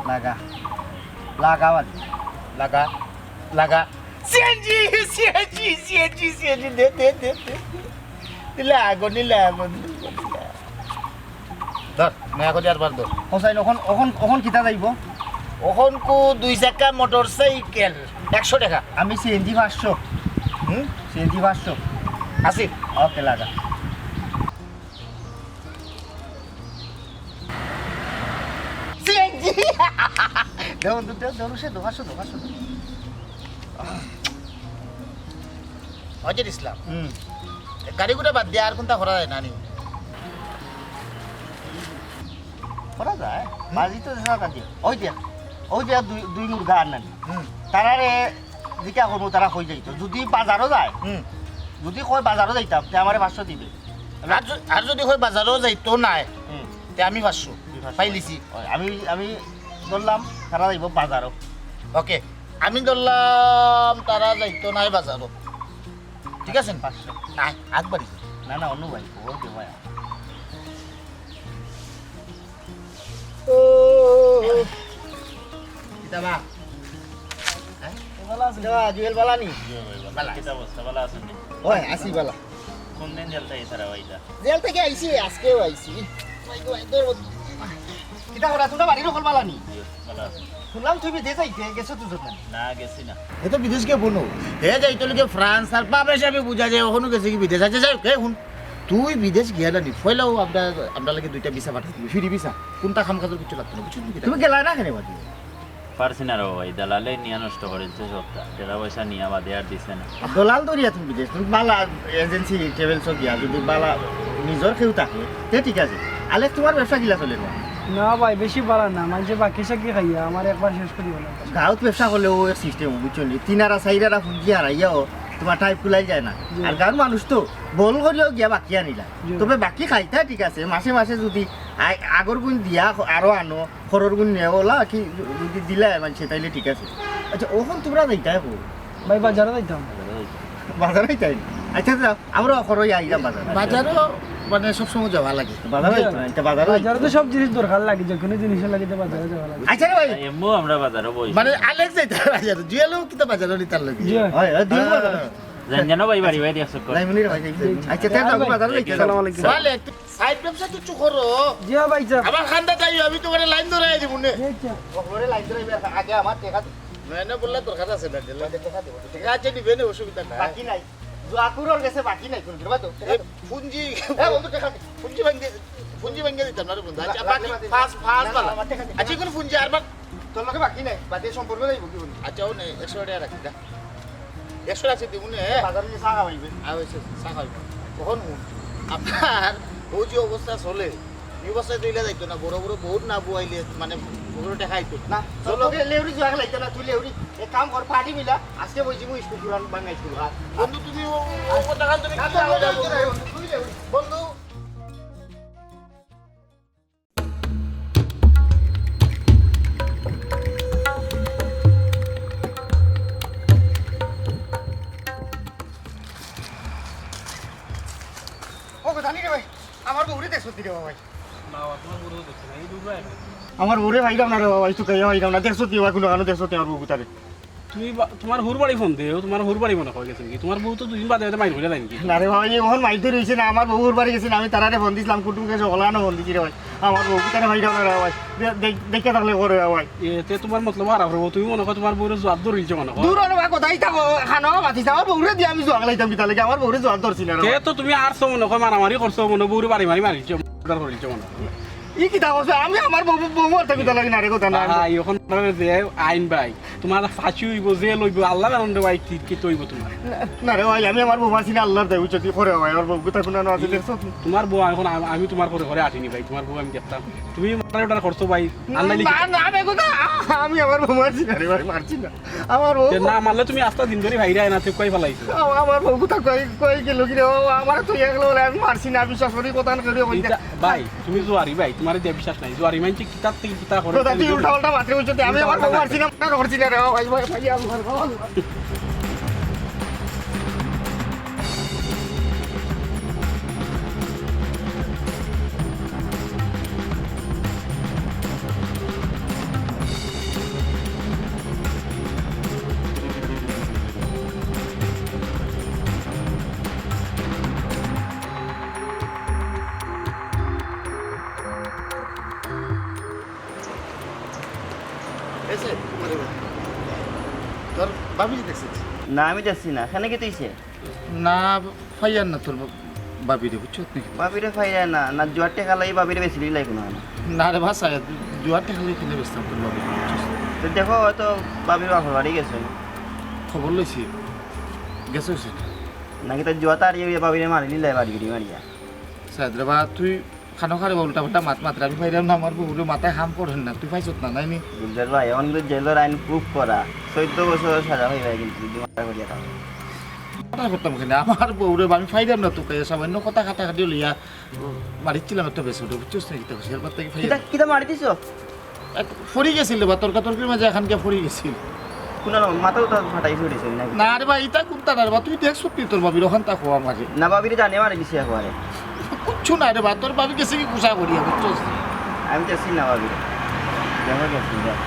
লাগা। লাগা বাদ। লাগা। লাগা। সিএনজি, সিএনজি, সিএনজি, সিএনজি, দে, দে, দে, দে। নিলা, আগো নিলা, বন্ধু, নিলা। ধর, নয়া করে আরবার ধর। হোসাইন, অখন, অখন, অখন কিতা যাইব? অখন কো দুই চাকা মোটরসাইকেল, একশো টাকা। আমি সিএনজি পাঁচশো। হুম? সিএনজি পাঁচশো। আশি। ওকে, লাগা। সিএনজি। দেও বন্ধু, দেও, দেও, সে দোকান, সে দোকান, সে দোকান। অজের ইসলাম। হুম। গাড়ি গুটা বাদ দিয়া আর কোনটা করা যায় না নি? করা যায়। হুম। বাজি তো দেখা কাটি। ওই যে, ওই যে দুই, দুই মুরগা আর নানি। হুম। তারারে জিকা করবো, তারা কই যাইতো। যদি বাজারও যায়, হুম। যদি কয় বাজারও যাইতাম, তে আমারে পাঁচশো দিবে। আর য-, আর যদি কয় বাজারও যাইতো নায়, হুম। তে আমি পাঁচশো। তুই পাঁচশো। পাইলিছি। ওই, আমি, আমি ধরলাম, তারা যাইব বাজারও। ওকে, আমি ধরলাম, তারা যাইতো নায় বাজারও। ঠিক আছে? পাঁচশো। আয়, আগ বাড়ি যা। না, না, অনু ভাই, ও দে ভাই। ও, ও, ও। কিতা বা? হ্যাঁ? ভালা আছেন? কিতা বা, জুয়েল ভালা নি? জুয়েল ভাই, ভালা। ভালা। কিতা অবস্থা? ভালা আছেন নি? ওই, আছি ভালা। কোন দিন জেল থাকি ছাড়া অইলা? জেল থাকি আইছি, আজকেও আইছি। ভাই গো, ভাই, ধরো। কিতা করা, তোমরা বাড়ির হকল ভালা নি? জি, ভালা আছি। শুনলাম তুই বিদেশ যাইতে গেছো তো যখন। না, গেছি না। এ তো বিদেশ গিয়া বনো। হে যাইতো লাগে ফ্রান্স আর পাবে সাবে বুঝা যায়, ওখানে গেছে কি বিদেশ। আচ্ছা, যাই হোক, এ হুন, তুই বিদেশ গিয়া না নি, পয়লাও আমরা, আমরা লাগে দুইটা ভিসা পাঠাই দিবি, ফ্রি ভিসা। কোনটা কাম কাজের কিছু লাগতো না, বুঝছো নি? তুমি গেলা না কেনে বাকি? পারছি না রে বাবা, এই দালালে নিয়া নষ্ট করিলছে সবটা। টেকা পয়সা নিয়া বাদে আর দিছে না। আর দলাল ধরিয়া তুমি বিদেশ, তুমি বালা এজেন্সি ট্রাভেলসও গিয়া, যদি বালা নিজর কেউ থাকে, তে ঠিক আছে। আলেক, তোমার ব্যবসা কিলা চলে না? না ভাই, বেশি বালা না, মানষে বাকি সাকি খাইয়া আমার একবার শেষ করি হলো। গাঁওত ব্যবসা করলে ও এক সিস্টেম, বুঝছো নি? তিনারা চাইরারা ফুঞ্জি হারাইয়াও তোমার টাইপ খুলাই যায় না। জি। আর গাঁওর মানুষ তো বল করিয়াও গিয়া বাকি আনিলা। জি। তবে বাকি খাইতা ঠিক আছে, মাসে মাসে যদি আ-, আগর গুণ দিয়া আরো আনো, খরর গুণ নেও, ওলা কি যদি দিলে মানষে, তাইলে ঠিক আছে। আচ্ছা, ওখান তোমরা যাইতায় কো? ভাই, বাজারে যাইতাম। বাজারে যাইতায়? আচ্ছা, যাও, আমরা খরই আইলাম বাজারে। বাজারও মানে সবসময় যাওয়া লাগে। বাজারে যাইতো না, এটা বাজারে যাইতো। বাজারে তো সব জিনিস দরকার লাগে, যে কোনো জিনিস লাগে তো বাজারে যাওয়া লাগে। আচ্ছা রে ভাই। এমু আমরা বাজারে বই। মানে আলেক যাইতে বাজারে, জুয়েলও কিতা বাজারে নিতার লাগে। জি। হয়, হয়, দিন হ্যাঁ। বাজারে। জান জানো ভাই, বাড়ি ভাই দিয়া চক্কর। নাই, মনির ভাই, যাইতে। আচ্ছা, তে যাও, বাজারে যাইতে। আসসালামু আলাইকুম। ওয়ালাইকুম। সাইড ব্যবসা কিছু করো। জি ভাই সাহেব। আমার খান্দা তাই আমি তোমার লাইন ধরাই দিব নে। জি, আচ্ছা। ওরে লাইন ধরাই আগে আমার টেকা দি। না, না, বললা দরকার আছে না, দিলে। টেকা দিব। টেকা আছে, নিবে না, অসুবিধা নাই। বাকি নাই। জুয়াকুরর গেছে বাকি নাই, কোন দিবা তো? এ, পুঞ্জি, এ, বন্ধু, টেকা দে। পুঞ্জি ভাঙ্গে, পুঞ্জি ভাঙ্গে দিতাম না রে বন্ধু। আচ্ছা, রা-, বাকি রাখলে বাদ দে। পাঁচ, পাঁচ না, না, বালা। আমার টেকা দে। আচ্ছা, কোন পুঞ্জি আর বাদ? তোর লগে বাকি নাই, বাদে সম্পর্ক যাইব কি বন্ধু? আচ্ছা, ও নে, একশো টাকা রাখি, দা। একশো রাখছি, দিব নে। বাজারে নিয়ে চা খাওয়াইবে। আর ওই চা খাওয়াইবে। কখন হুন? আপনার ও যে অবস্থা চলে, এই অবস্থায় তো ইলা যাইতো না, বড় বড় বহুত না বুয়াইলে, মানে, বড় টাকা আইতো। না, তোর চলো। লগে লেউরি জুয়া খেলাইতো না, তুই লেউরি। এক কাম কর, পার্টি মিলা, আজকে বইছি মুই স্কুল পুরান বাঙ্গাই স্কুল, হ্যাঁ। বন্ধু, তুমি ও, ও, ও কথা কান তুমি না, কি তোর লাগাও লগে যাও, যাইতো না, বন্ধু? বন্ধু, তুই লেউরি। বন্ধু। ও গো, জানি রে ভাই, আমার বউরে দেখছো রে বাবা ভাই। বাবা, তোমার বউরে দেখছি না, এই দূর ভাই। আমার বউরে ভাইরাম না রে বাবা, এই তো কাইয়া ভাইরাম না, দেখছো রে বাবা, কোনো কানো দেখছো রে আমার বউ তারে। তুমি বা-, তুমার হউর বাড়ি ফোন দেও, তুমার হউর বাড়ি মনো কয় গেছে নি? তুমার বউ তো দুইদিন বাদে বাদে মাইর করিয়া যাইন কি? না রে ভাই, অখন মাইর তো রইছে না, আমার বউ হউর বাড়ি গেছে না, আমি তারারে ফোন দিছলাম, কুটুম কে সকলানো ফোন দিছি রে ভাই, আমার বউ কিতারে ভাই রে ভাই, দে-, দে-, দেখিয়া থাকলে করে ভাই। এতে তুমার মতলব খারাপ অইবো, তুমি মনো কয় তুমার বউরে জুয়াত ধরিলছো মনো কয়? দূর রে ভাই, কথাই থাকো, খানো মাতিস না, আমার বউরে দিয়া আমি জুয়া খেলাইতাম কিতা লাগি, আমার বউরে জুয়াত ধরছি না রে তে ভাই। তো তুমি আরছো মনো কয়, মারামারি করছো মনো, বউরে বাড়ি মারি মারিলছো, মার্ডার করিলছো মনো কয়। ই কিতা কইছো? আমি আমার বউ, বউ মারতাম কিতা লাগি না রে, কথা না। ভাই, অখন যে আইন ভাই, তুমার ফাঁসি অইবো, জেল অইবো, আল্লাহ জানইন রে ভাই, কি, কিতা অইবো তুমার। না, না রে ভাই, আমি আমার বউ মারছি না, আল্লাহর দায়, বুঝছো? কি করে ভাই, আমার বউ কিতা কুনা না আছে, দেখছো? তুমার বউ অখন আম-, আমি তুমার ঘরে ঘরে আটিনি ভাই, তুমার বউ আমি দেখতাম। তুমি মার্ডার টার্ডার করছো ভাই, না, আল্লাহ লিখি- না, না, আমি কথা, আমি আমার বউ মারছি না রে ভাই, মারছি না। আমার বউ তে না মারলে তুমি আস্তা দিন ধরি ভাইরা না, তুই কই ফালাইছো? আ-, আমার বউ কোথা কই, কই গেল কি রে? ও, আমার তো ইয়ে গেল বলে আমি মারছি না, বিশ্বাস করি কথা না করি ওই ইটা-, ভাই, তুমি জুয়ারি ভাই, তুমার যে বিশ্বাস নাই। জুয়ারি মানছি কিতার থেকে কিতা করে কথা তুই উল্টা পাল্টা মারতে বলছো, আমি আমার বউ মারছি না, মারছি না রে, ভাই, ভাই, ভাই, আমার বউ। এসে, আরে বা। তোর ভাবিরে দেখছস? না, আমি দেখছি না। কেনে কিতা অইছে? না, পাইয়ার না তোর বা-, ভাবিরে, বুঝছস নি? ভাবিরে পাইয়ার না, না জুয়ার টেকা লাগি ভাবিরে বেচিলিলাই কুনো না। না রে বা, জুয়ার টেকা লাগি কেনে বেচতাম তোর ভাবিরে, বুঝছস? তে দেখো, হয়তো ভাবির বাপর বাড়ি গেছে। খবর লইছি, গেছে অইছে। নাকি তার জুয়াত হারিয়া ভাবিরে মারিলিলাই বাড়ি গিরি মারিয়া। সাইদ রে বা, তুই খানো খারে বা উল্টা পাল্টা মাত মাতরে, আমি পাইরাম না, আমার বউরে মাথায় কাম করের না, তুই পাইছত না, নায় নি? গুলজার ভাই, অখন কিন্তু জেলর আইন খুব কড়া, চৌদ্দ বছর সাজা অইবো কিন্তু যদি মার্ডার করিয়া থাকো। মার্ডার করতাম কেনে? আমার বউরে বা আমি পাইরাম না তুকাইয়া, সামান্য কথা কাটাকাটি লইয়া মারিছিলাম একটা বেশ উঠে, বুঝছস না? কিতা কইছি, এরপর থেকে পাইরাম কিতা, না। কিতা মারি দিছো? এক পড়ি গেছিল বা তর্কাতর্কির মাঝে এখানকে পড়ি গেছিল। কুনানো মাথা উঠা ফাটাই ছুটেছে নাকি? না রে বা, ইতা কুনতা না রে বা, তুই দেখছত নি তোর ভাবির অখানতা কও আমারে। না, ভাবিরে জানে মারি দিছে একবারে। কিচ্ছু না রে বা, তোর ভাবি গেছে কি কুশা করিয়া, বুঝছস? আমি দেখছি না ভাবিরে। দেখো গেছি, দেখ।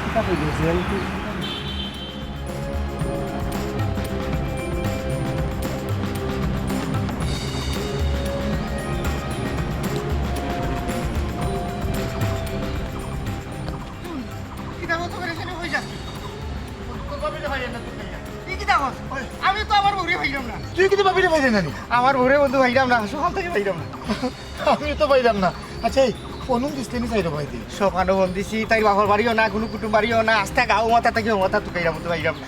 কিতা কই দিছে, আমি কি কিতা কত করে শুনে হয়ে যাচ্ছে। তোর ভাবিরে পাইরাম না তুকাইয়া। তুই কিতা কস? ওই। আমি তো আমার বউরে পাইরাম না। তুই কিতা ভাবিরে পাইরে না নি? আমার বউরে বন্ধু পাইরাম না, সকাল থেকে পাইরাম না। আমি তো পাইরাম না। আচ্ছা, এই ফোন দিছলে নি চাইরো ভাই দি? সকানো ফোন দিছি, তাইর বাপর বাড়িও না, কুনু কুটুম বাড়িও না, আস্তা গাঁও মাথা থাকি ও মাথা তুকাইরাম, বন্ধু পাইরাম না।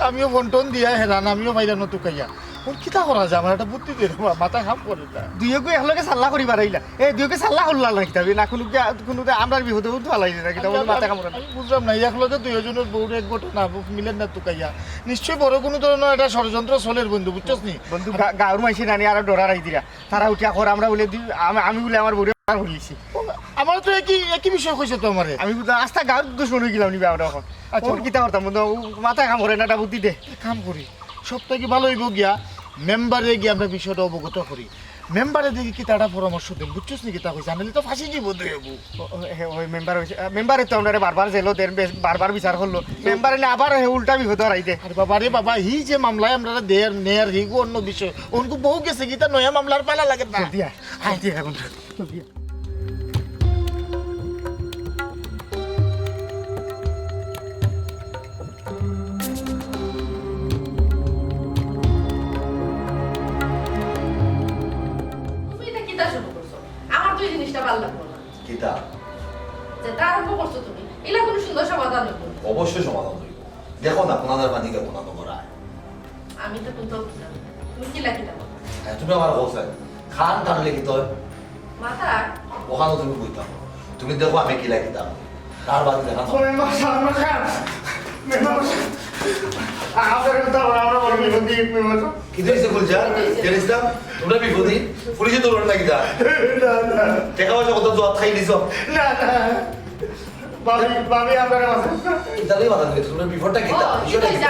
আমিও ফোন টোন দিয়া হেরান, আমিও পাইরাম না তুকাইয়া। অখন কিতা করা যায়? আমার একটা বুদ্ধি দে রে বা, মাথায় কাম করে না। দুইওগু একলগে সাল্লা করি বাড়াইলা। এ, দুইওগু সাল্লা করলা না কিতা? না, কুনু গিয়া, কুনু দে আমরার বিপদে উঠতে পারলাই না কিতা? বলে মাথা কামড়ান। আমি বুঝলাম না, এই একলগে দুইজনের বউরে এক ঘটনা, মিলের না তুকাইয়া। নিশ্চয়ই বড় কুনু ধরনের একটা ষড়যন্ত্র চলের বন্ধু, বুঝছস নি? বন্ধু, গা-, গাঁওর মাইনষে নানি আরো ডরাই দিরা। তারা উঠিয়া কর, আমরা বলে দি-, আমি, আমি বলে আমার বউরে মার্ডার করিলিছি। আমার তো একই, একই বিষয় কইছে তো আমারে। আমি বুঝলাম, আস্তা গাঁওর দুশমন অইগেলাম নি বা আমরা অখন। আচ্ছা। অখন কিতা করতাম বন্ধু? ও মাথায় কাম করে না, একটা বুদ্ধি দে। এক কাম করি, সব থাকি ভালো অইবো গিয়া মেম্বারে গিয়া আমরা বিষয়টা অবগত করি। মেম্বারে দেখি কিতা একটা পরামর্শ দেইন, বুঝছস নি কিতা কইছে? নাইলে তো ফাঁসি জীবন অইবো। ও, ও, হে, ওই মেম্বার অইছে, আ, মেম্বারে তো আমরারে বারবার জেলো দের, বেশ, বারবার বিচার করলো। মেম্বারে না আবার হে উল্টা বিপদো হারাই দে। আরে বাবা রে বাবা, হি যে মামলায় আমরারে দের, নেয়ার, হিগু অন্য বিষয়। অনকু বউ গেছে কিতা নয়া মামলার পালা লাগে না। জলদি আয়, জলদি আয় বন্ধু, জলদি আয়। তুমি ইটা কিতা শুরু করছো? আমার তো এই জিনিসটা ভালা লাগলো না। কিতা? যেটা আরম্ভ করছো তুমি, ইলা কুনু সুন্দর সমাধান অইবো না। অবশ্যই সমাধান অইবো। দেখো না, কুনানর পানি কে কুনানো গড়ায়। আমি তো কুন্তাও বুঝলাম না। তুমি কিলা কিতা করো? হ্যাঁ, তুমি আমারে কও চাই। খান টানলে কিতা অয়? মাথা? অখানো তুমি কইতাম। তুমি দেখো আমি কিলা কিতা করি। তার বাদে দেখা যাবে। ওরে মা, সামনে খান। মেম্বার মশাই। আমারে তো আমরা বলি, বলি, মেম্বার মশাই। কিতা অইছে গুলজার? জানিস না? তোমরা বিপদে? পুলিশে ধরবে না কিতা? না, না। টেকা পয়সা কত জুয়াত খাই দিছো? না, না। ভাবি, ভাবি, আমরারে বাঁচাও। ইতালি বাধা দিলে তোমরা বিপদটা কিতা? ও, বিষয়টা কিতা?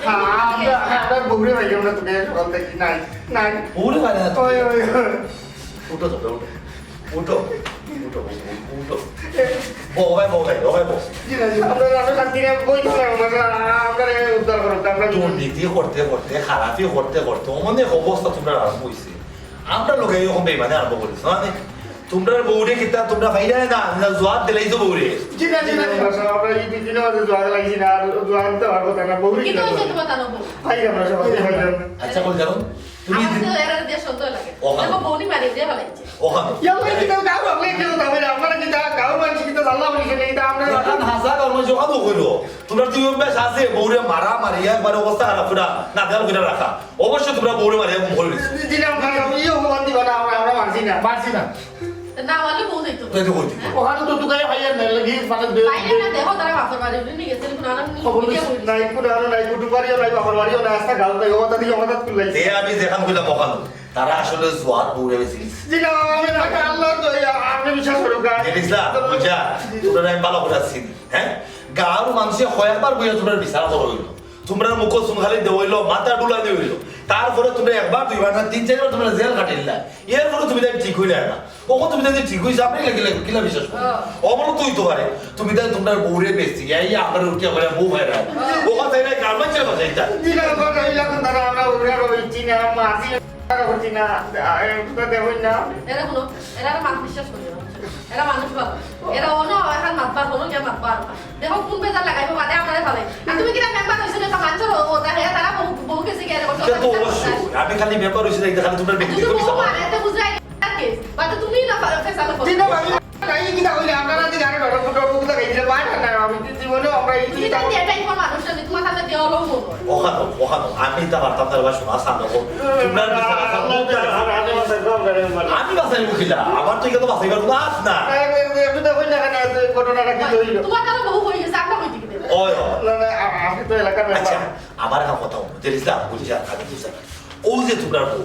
হ্যাঁ, আমরা, আমরা বউরে পাইরাম না তুকাইয়া সকাল থাকি। নাই, নাই। বউরে পাইরায় না তুকাইয়া? ওই, ওই, ওই। উঠো, উঠো, উঠো। উঠো। বও ভাই, বও ভাই, বও ভাই, বও। জি না, জি না। আমরা, আমরা শান্তি নিয়ে বই দিলাম, আমরা, আমরা উদ্ধার করুক, আমরা দুর্নীতি করতে করতে, খারাপি করতে করতে, অমন এক অবস্থা তোমরা আরম্ভ হইছে। আমরা লোকে এরকম বেইমানি আরম্ভ করিস, না নি? তোমরা বউরে কিতা, তোমরা ভাইরা না, না জুয়াত দিলাইছো বউরে। জি না, জি না, জি না, স্যার, আমরা এই দুই দিনের মধ্যে জুয়া লাগছি না, আর জুয়া দিতে পারবো তা না, বউরে কিন্তু কিতা ওই যে করবো? তোমার তানো বউ। ভাই, আমরা সবাই ভাই, আমরা। আচ্ছা, বল জানো, তুমি আমার তো এরা দিয়ে সন্দেহ লাগে। ওখানে। দেখো, বউনি মারি দিয়ে ফেলাইছে। ওখানে। ইয়া, ভাই, কিতা গাও রাখলে কিতা হবে না? আপনারা কিতা গাও মানছি কিতা জানলাম না, কিতা আমরা এখন হাজার কর্ম যখন হইল, তোমরা দুই অভ্যাস আছে, বউরে মারা মারি একবারে অবস্থা খারাপ করে, না দেওয়াল করে রাখা। অবশ্যই তোমরা বউরে মারিয়া মুখ করে দিছো। জি না, আমরা ইয়ে অপমান দিবা না, আমরা, আমরা মারছি না। মারছি না। না মারলে বউ যাইতো। তাই তো বলছি। ওখানে তো তুকারে ভাইয়ার না, লাগি, মানে, ভাইয়ার না, দেখো, তারা বাপের বাড়ি, উনি নিয়ে গেছেন, কোনো আলাপ নেই, খবর মিডিয়া বলি। নাই, কোনো আলাপ নাই, কুটুম বাড়িও নাই, বাপের বাড়িও নাই, আস্তা গাঁও নাই, ও কথা দিয়ে, ও কথা তুললাই। এ আমি যেখান কইলাম ওখানে, তারা আসলে জুয়ার বউরে বেশি। জি না, আমি না, আল্লাহ তো, ইয়া, আপনি বিশ্বাস করুন, গা- জেনিসা, বুঝা, তোমরা আমি ভালো করে চিনি, হ্যাঁ? গাঁওর মানুষে কয়েকবার বইয়া তোমরা বিচার করা হইল, তোমরা মুখ চুন খালি দেওয়া হইল, মাথা ডুলা দেওয়া হইল, তারপরে তোমরা একবার দুইবার না তিন চারবার তোমরা জেল খাটিলা, এরপরে তুমি তাই ঠিক হইলে না। ওকে তুমি তাই ঠিক হইছে, আপনি কিলা, কিলা, কিলা বিশ্বাস করো? হ্যাঁ। অমন তো হইতে পারে, তুমি তাই তোমরা বউরে বেশি, এই আমরা উঠিয়া করে বউ ভাইরা, ওকে তাই না গার্মেন্টসের কথা এটা। জি না, আমরা এই লাগান দ্বারা আমরা উড়ে রয়েছি না, মাঝি করছি না, এ, তো দেখুন না। এরা কোনো, এরা আর মানুষ বিশ্বাস করে না। এরা মানুষ ভালো। এরা অন্য এখন মাতবার, কোনো গিয়া মাতবার না। দেখো কোন বেজার লাগাইবো, বাদে আমরা ভালো। আর তুমি কিনা মেম্বার হইছো না, তো মানুষের ও-, ওটা হ্যাঁ, তারা বহু, বহু গেছে গিয়া রে, সে তো অবশ্যই। আমি খালি মেম্বার হইছি না, এটা খালি তোমরা ব্যক্তিগত তুমি বিচার। মানে, এত বুঝাই আর কি? বাদে তুমি না ফে-, ফেসালো করো। ঠিক আছে, আমি এই কিনা হইলে আপনারা যে জানেন, ওটা ফুটো ফুটো দেখাই দিলে পায় না, না, আমি জীবনেও আমরা এই তুমি তো এটাই কোন মানুষ না, তোমার সামনে দেওয়া লোক মনে হয়। ওখানো, ওখানো, আমি তা পারতাম না, এবার শোনা, সামনে হোক। তোমরা বিচার আসাম, আল্লাহ তাআলা, আর আমি বাঁচাই, বাঁচাই, বাঁচাই, বাঁচাই। আমি বাঁচাই মুখিলা, আমার তো এখানে বাঁচাইবার কোনো আস না। একটু দেখুন না, কেন এই ঘটনাটা কি হইল? তোমার তারা বহু হয়ে গেছে, আমরা হইতে কি দেবো? ওই, ওই। না, না, আ-, আমি তো এলাকার আচ্ছা, মেম্বার। আমার একটা কথা হলো, জেলিসা, বুঝি যা, আমি বুঝি যা। ও যে তোমরা বউ,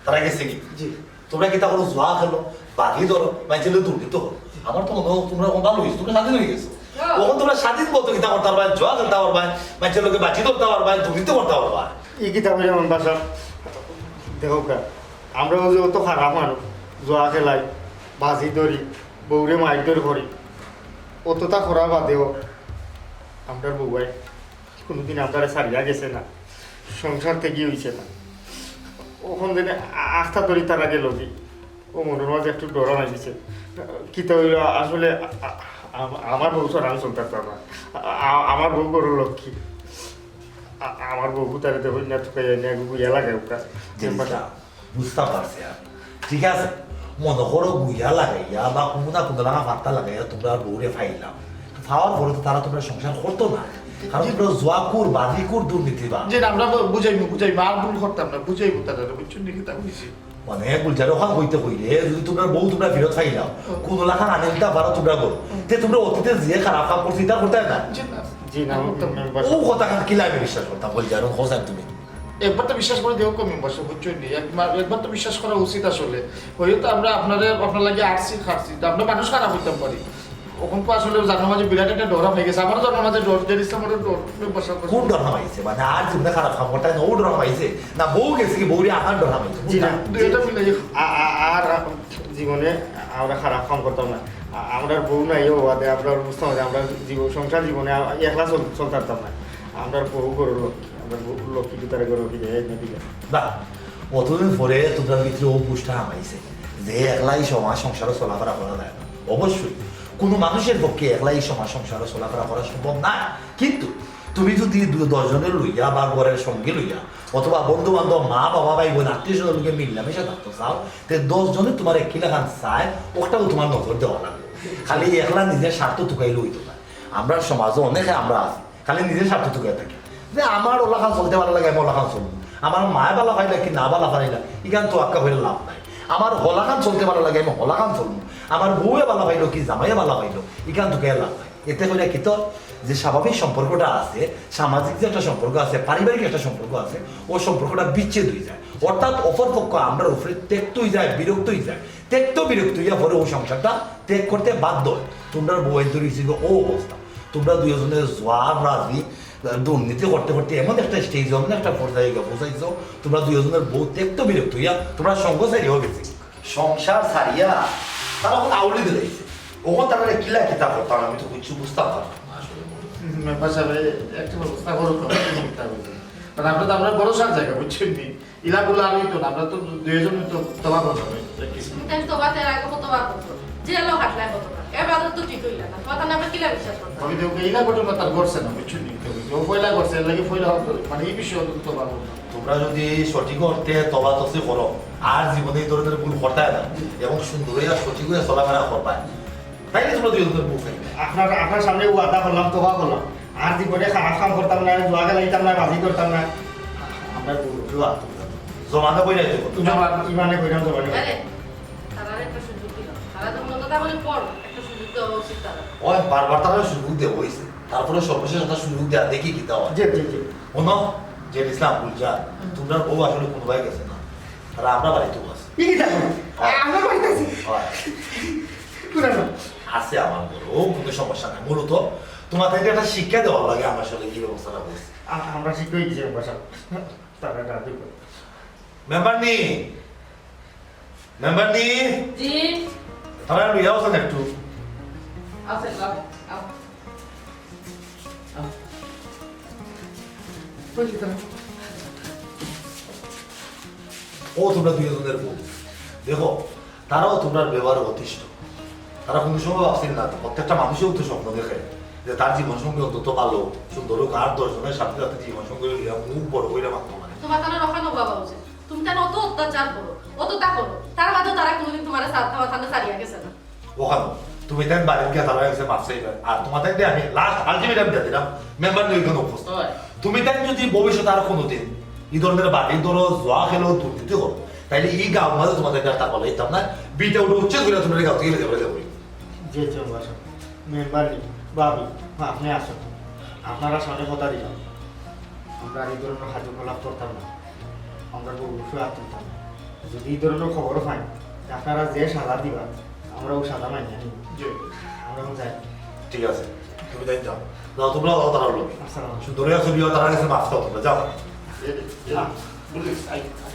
তারা গেছে কি? জি। তোমরা কিতা করো, জুয়া খেলো, বাজি ধরো, মাইনষে দুর্নীতি করো। আমার তো মনে হয় তোমরা এখন ভালো হইছো, তোমরা স্বাধীন হয়ে গেছো। হ্যাঁ। এখন তোমরা স্বাধীন মতো কিতা করতে পারবা, জুয়া খেলতে পারবা, মাইনষের লগে বাজি ধরতে পারবা, দুর্নীতি করতে পারবা। ই কিতা কইরা মেম্বার সাব? দেখো কা, আমরা ওই যে অত খারাপ মানুষ, জুয়া খেলাই, বাজি ধরি, বউরে মারধর করি, অতটা করার বাদেও আমরার বউয়াই কোনোদিন আমরারে ছাড়িয়া গেছে না, সংসার থেকে হইছে না। ওখান দিনে আ-, আখতা ধরি তারা গেল কি, ও মনের মাঝে একটু ডর হয়ে গেছে। কিতা হইল আসলে, আ-, আ-, আম-, আমার বউ ছাড়া আমি চলতে পারতাম না। আ-, আ-, আমার বউ গরুর লক্ষ্মী। আ-, আমার বউ তারে দেখো না, তুকাই না, গুইয়া লাগে ওকা। জিনিসটা বুঝতে পারছি আমি। ঠিক আছে, মনে করো গুইয়া লাগাইয়া বা কোনো না কোনো লাগা ফাত্তা লাগাইয়া তোমরা বউরে ফাইলাম। তো ফাওয়ার পরে তো তারা তোমরা সংসার করতো না, কারণ তোমরা জুয়াকুর, বাজিকুর, দুর্নীতিবাজ। জি না, আমরা বু-, বুঝাইমু, বুঝাইমু, আর ভুল করতাম না, বুঝাইমু তারা, বুঝছো নি কিতা কইছি? মানে গুলজার ওখান হইতে হইলে যদি তোমরা বউ তোমরা ফেরত ফাইলাও, হুম। কোনো লাখান আনে দিতে পারো তোমরা বউ, হুম। তে তোমরা অতীতে যে খারাপ কাম করছো, এটা করতে না। জি না। জি না, করতাম না। ও কথা খান কিলা আমি বিশ্বাস করতাম, গুলজার, হোসেন তুমি। একবার তো বিশ্বাস করে দেও কম বসে, বুঝছো নি? একবার, একবার তো বিশ্বাস করা উচিত আসলে। হয়তো আমরা আপনারে, আপনার লাগি আরছি, খারছি, তা আমরা মানুষ খারাপ হইতাম পারি। ওখান তো আসলে জানার মাঝে বিরাট একটা ডর হয়ে গেছে। আমারও জানার মাঝে ডর, যে ইসলাম ওর ডর, বসে বসে। কোন ডর হয়েছে? মানে আর চিন্তা খারাপ খবরটা না, ও ডর হয়েছে না, বউ গেছে কি বউরে আনার ডর হয়েছে? জি না। দুইটা মিলে। আ-, আ-, আর জীবনে আমরা খারাপ কাম করতাম না। আ-, আমরা বউ নাই, ও বাদে আমরা বুঝতাম যে আমরা জীবন, সংসার জীবনে আ-, একলা চল-, চলতে পারতাম না। আমরা বউ গরুর লক্ষ্মী, আমরা বউ লক্ষ্মী ভিতরে গরু কি দেয় না দিলে। বাহ, অতদিন পরে তোমরা ভিতরে ও বুঝটা হামাইছে যে একলাই সমাজ সংসারও চলাফেরা করা যায় না। অবশ্যই কোনো মানুষের পক্ষে একলাই সমাজ সংসারও চলাফেরা করা সম্ভব না। কিন্তু তুমি যদি দু-, দশ জনের লইয়া বা ঘরের সঙ্গে লইয়া অথবা বন্ধু বান্ধব, মা বাবা, ভাই বোন, আত্মীয় স্বজন লোকে মিলামিশা থাকতে চাও, তে দশ জনে তোমার একই লাখান চায়, ওটাও তোমার নজর দেওয়া লাগবে। খালি একলা নিজের স্বার্থ তুকাইলে হইতো না। আমরা সমাজে অনেকে আমরা আছি, খালি নিজের স্বার্থ তুকাই থাকি যে আমার ওলাখান চলতে ভালো লাগে, আমি ওলাখান চলবো। আমার মায় ভালো পাইলে কি না ভালো পাইলে, ইখান তো আক্কা হইলে লাভ নাই। আমার হলাখান চলতে ভালো লাগে, আমি হলাখান চলবো। আমার বউয়ে ভালো পাইলো কি জামাইয়ে ভালো পাইলো, ইখান তুকাই লাভ নাই। এতে করে কি তো যে স্বাভাবিক সম্পর্কটা আছে, সামাজিক যে একটা সম্পর্ক আছে, পারিবারিক একটা সম্পর্ক আছে, ও সম্পর্কটা বিচ্ছেদ হয়ে যায়। অর্থাৎ অপর পক্ষ আমরা উপরে ত্যক্ত হয়ে যায়, বিরক্ত হয়ে যায়। ত্যক্ত বিরক্ত হইয়া পরে ও সংসারটা ত্যাগ করতে বাধ্য হয়। তোমরা বউয়ের ধরে হয়েছিল ও অবস্থা। তোমরা দুইজনের জোয়ার রাজি দুর্নীতি করতে করতে এমন একটা স্টেজ, এমন একটা পর্যায়ে গিয়ে পৌঁছাইছো, তোমরা দুইজনের বউ ত্যক্ত বিরক্ত হইয়া তোমরা সঙ্গ ছাড়িয়েও গেছে। সংসার ছাড়িয়া তারা অখন আউলি দিলাইছে। অখন তারা কিলা কিতা করতাম, আমি তো কিচ্ছু বুঝতাম পারলাম না আসলে। মেম্বার সাহেব, একটা ব্যবস্থা করুন, ব্যবস্থা করুন। কারণ আমরা তো আপনার ভরসার জায়গা, বুঝছেন নি? ইলা বলে আমি তো না, আমরা তো দুইজন তো তবা করতাম। তুমি তাই তবা তের আগে কতবার করছো? জেলও খাটলায় কতবার। এবার তো ঠিক হইল না। তোমার তাহলে আমরা কিলা বিশ্বাস করতাম? আমি তো ওকে ইলা ঘটনা তার করছে না, বুঝছেন নি? তো ও পয়লা করছে, এর লাগি পয়লা হতো। মানে, এই বিষয়ে তো তবা করতাম। তোমরা যদি সঠিক অর্থে তবা তসি করো, আর জীবনে এই ধরনের ভুল করতায় না, এবং সুন্দর হইয়া সঠিক হইয়া চলাফেরা করবায়, তাইলে তোমরা দুইজনের বউ পাইবে। আপনার, আপনার সামনে ওয়াদা করলাম, তবা করলাম, আর জীবনে খারাপ কাম করতাম না, জুয়া খেলাইতাম না, বাজি করতাম না। আমরা বউ আর জমানো কইরা দিব। ইমানে কইরাম, জমানো। আরে, তারার একটা সুযোগ দিলাম। তারা তো মূলত তাহলে পর একটা সুযোগ দেওয়া উচিত তারা। ওই বারবার তারা সুযোগ দেওয়া হইছে, তারপরে সর্বশেষ একটা সুযোগ দেওয়া দেখি কিতা হয়। জি, জি, জি। শোনো, জেড ইসলাম, গুলজার, হুম। তোমরা বউ আসলে কোনো ভাই গেছে না, তারা আমরা বাড়িতে আছে। ই কি জানো? হয়। আমরা বাড়িতে আছি। হয়। পুরানো। আছে আমার বড়, ও কোনো সমস্যা নাই। মূলত তোমার থেকে একটা শিক্ষা দেওয়ার লাগে আমার সাথে কি ব্যবস্থাটা করছে। আ-, আমরা শিক্ষা হয়ে গেছি বাসা। তারা রাজি করে। মেম্বার নি, মেম্বার নি, জি। তারা লইয়া আছেন একটু। আচ্ছা, যাও, যাও। আও। কই গেছে তারা? ও তোমরা দুইজনের বউ। দেখো, তারাও তোমরার ব্যবহারে অতিষ্ঠ। তারা কোনো সময় ভাবছিল না, প্রত্যেকটা মানুষেও তো স্বপ্ন দেখে যে তার জীবন সঙ্গী অন্তত ভালো, সুন্দর হোক, আর দশ জনের সাথে সাথে জীবন সঙ্গী হইয়া মুখ বড় কইরা মারতে পারে। তোমার তারা রখানো বাবা উচিত। তুমি তার অত অত্যাচার করো, অত তা করো, তার বাদেও তারা কোনোদিন তোমার সাথে, তোমার সাথে ছাড়িয়া গেছে না। ওখানে তুমি তাই বাড়িত গিয়া তারা গেছে মাফ চাইবে, আর তোমার তাই আমি লাস্ট আলটিমেটাম দিয়ে দিলাম, মেম্বার নিয়ে এখানে উপস্থিত। হয়। তুমি তাই যদি ভবিষ্যতে আর কোনোদিন এই ধরনের বাড়ি ধরো, জুয়া খেলো, দুর্নীতি করো, তাইলে এই গাঁওর মাঝে তোমার তাই আর থাকবা লাগতাম না, বিটা উঠে উচ্ছেদ করে তোমার গাঁও থেকে বের করে দেবো। যে চেয়ারম্যান সাহেব, মেম্বার নি, ভাবি, আপনি আসুন। আপনারা সামনে কথা দিলাম, আমরা আর এই ধরনের কার্যকলাপ করতাম না। আমরা বউ বিষয়ে আর তুলতাম না। যদি এই ধরনের খবর পাই, তা আপনারা যে সাজা দিবা, আমরা ওই সাজা মানিয়ে নিব। জি। আমরা এখন যাই। ঠিক আছে, তুমি তাই যাও। যাও, তোমরা যাও, তারা লোক। আসসালাম। সুন্দর হয়ে আসো, বিয়ে তারা গেছে মাফ চাও তোমরা, যাও। এ, এ, পুলিশ, আই, আই।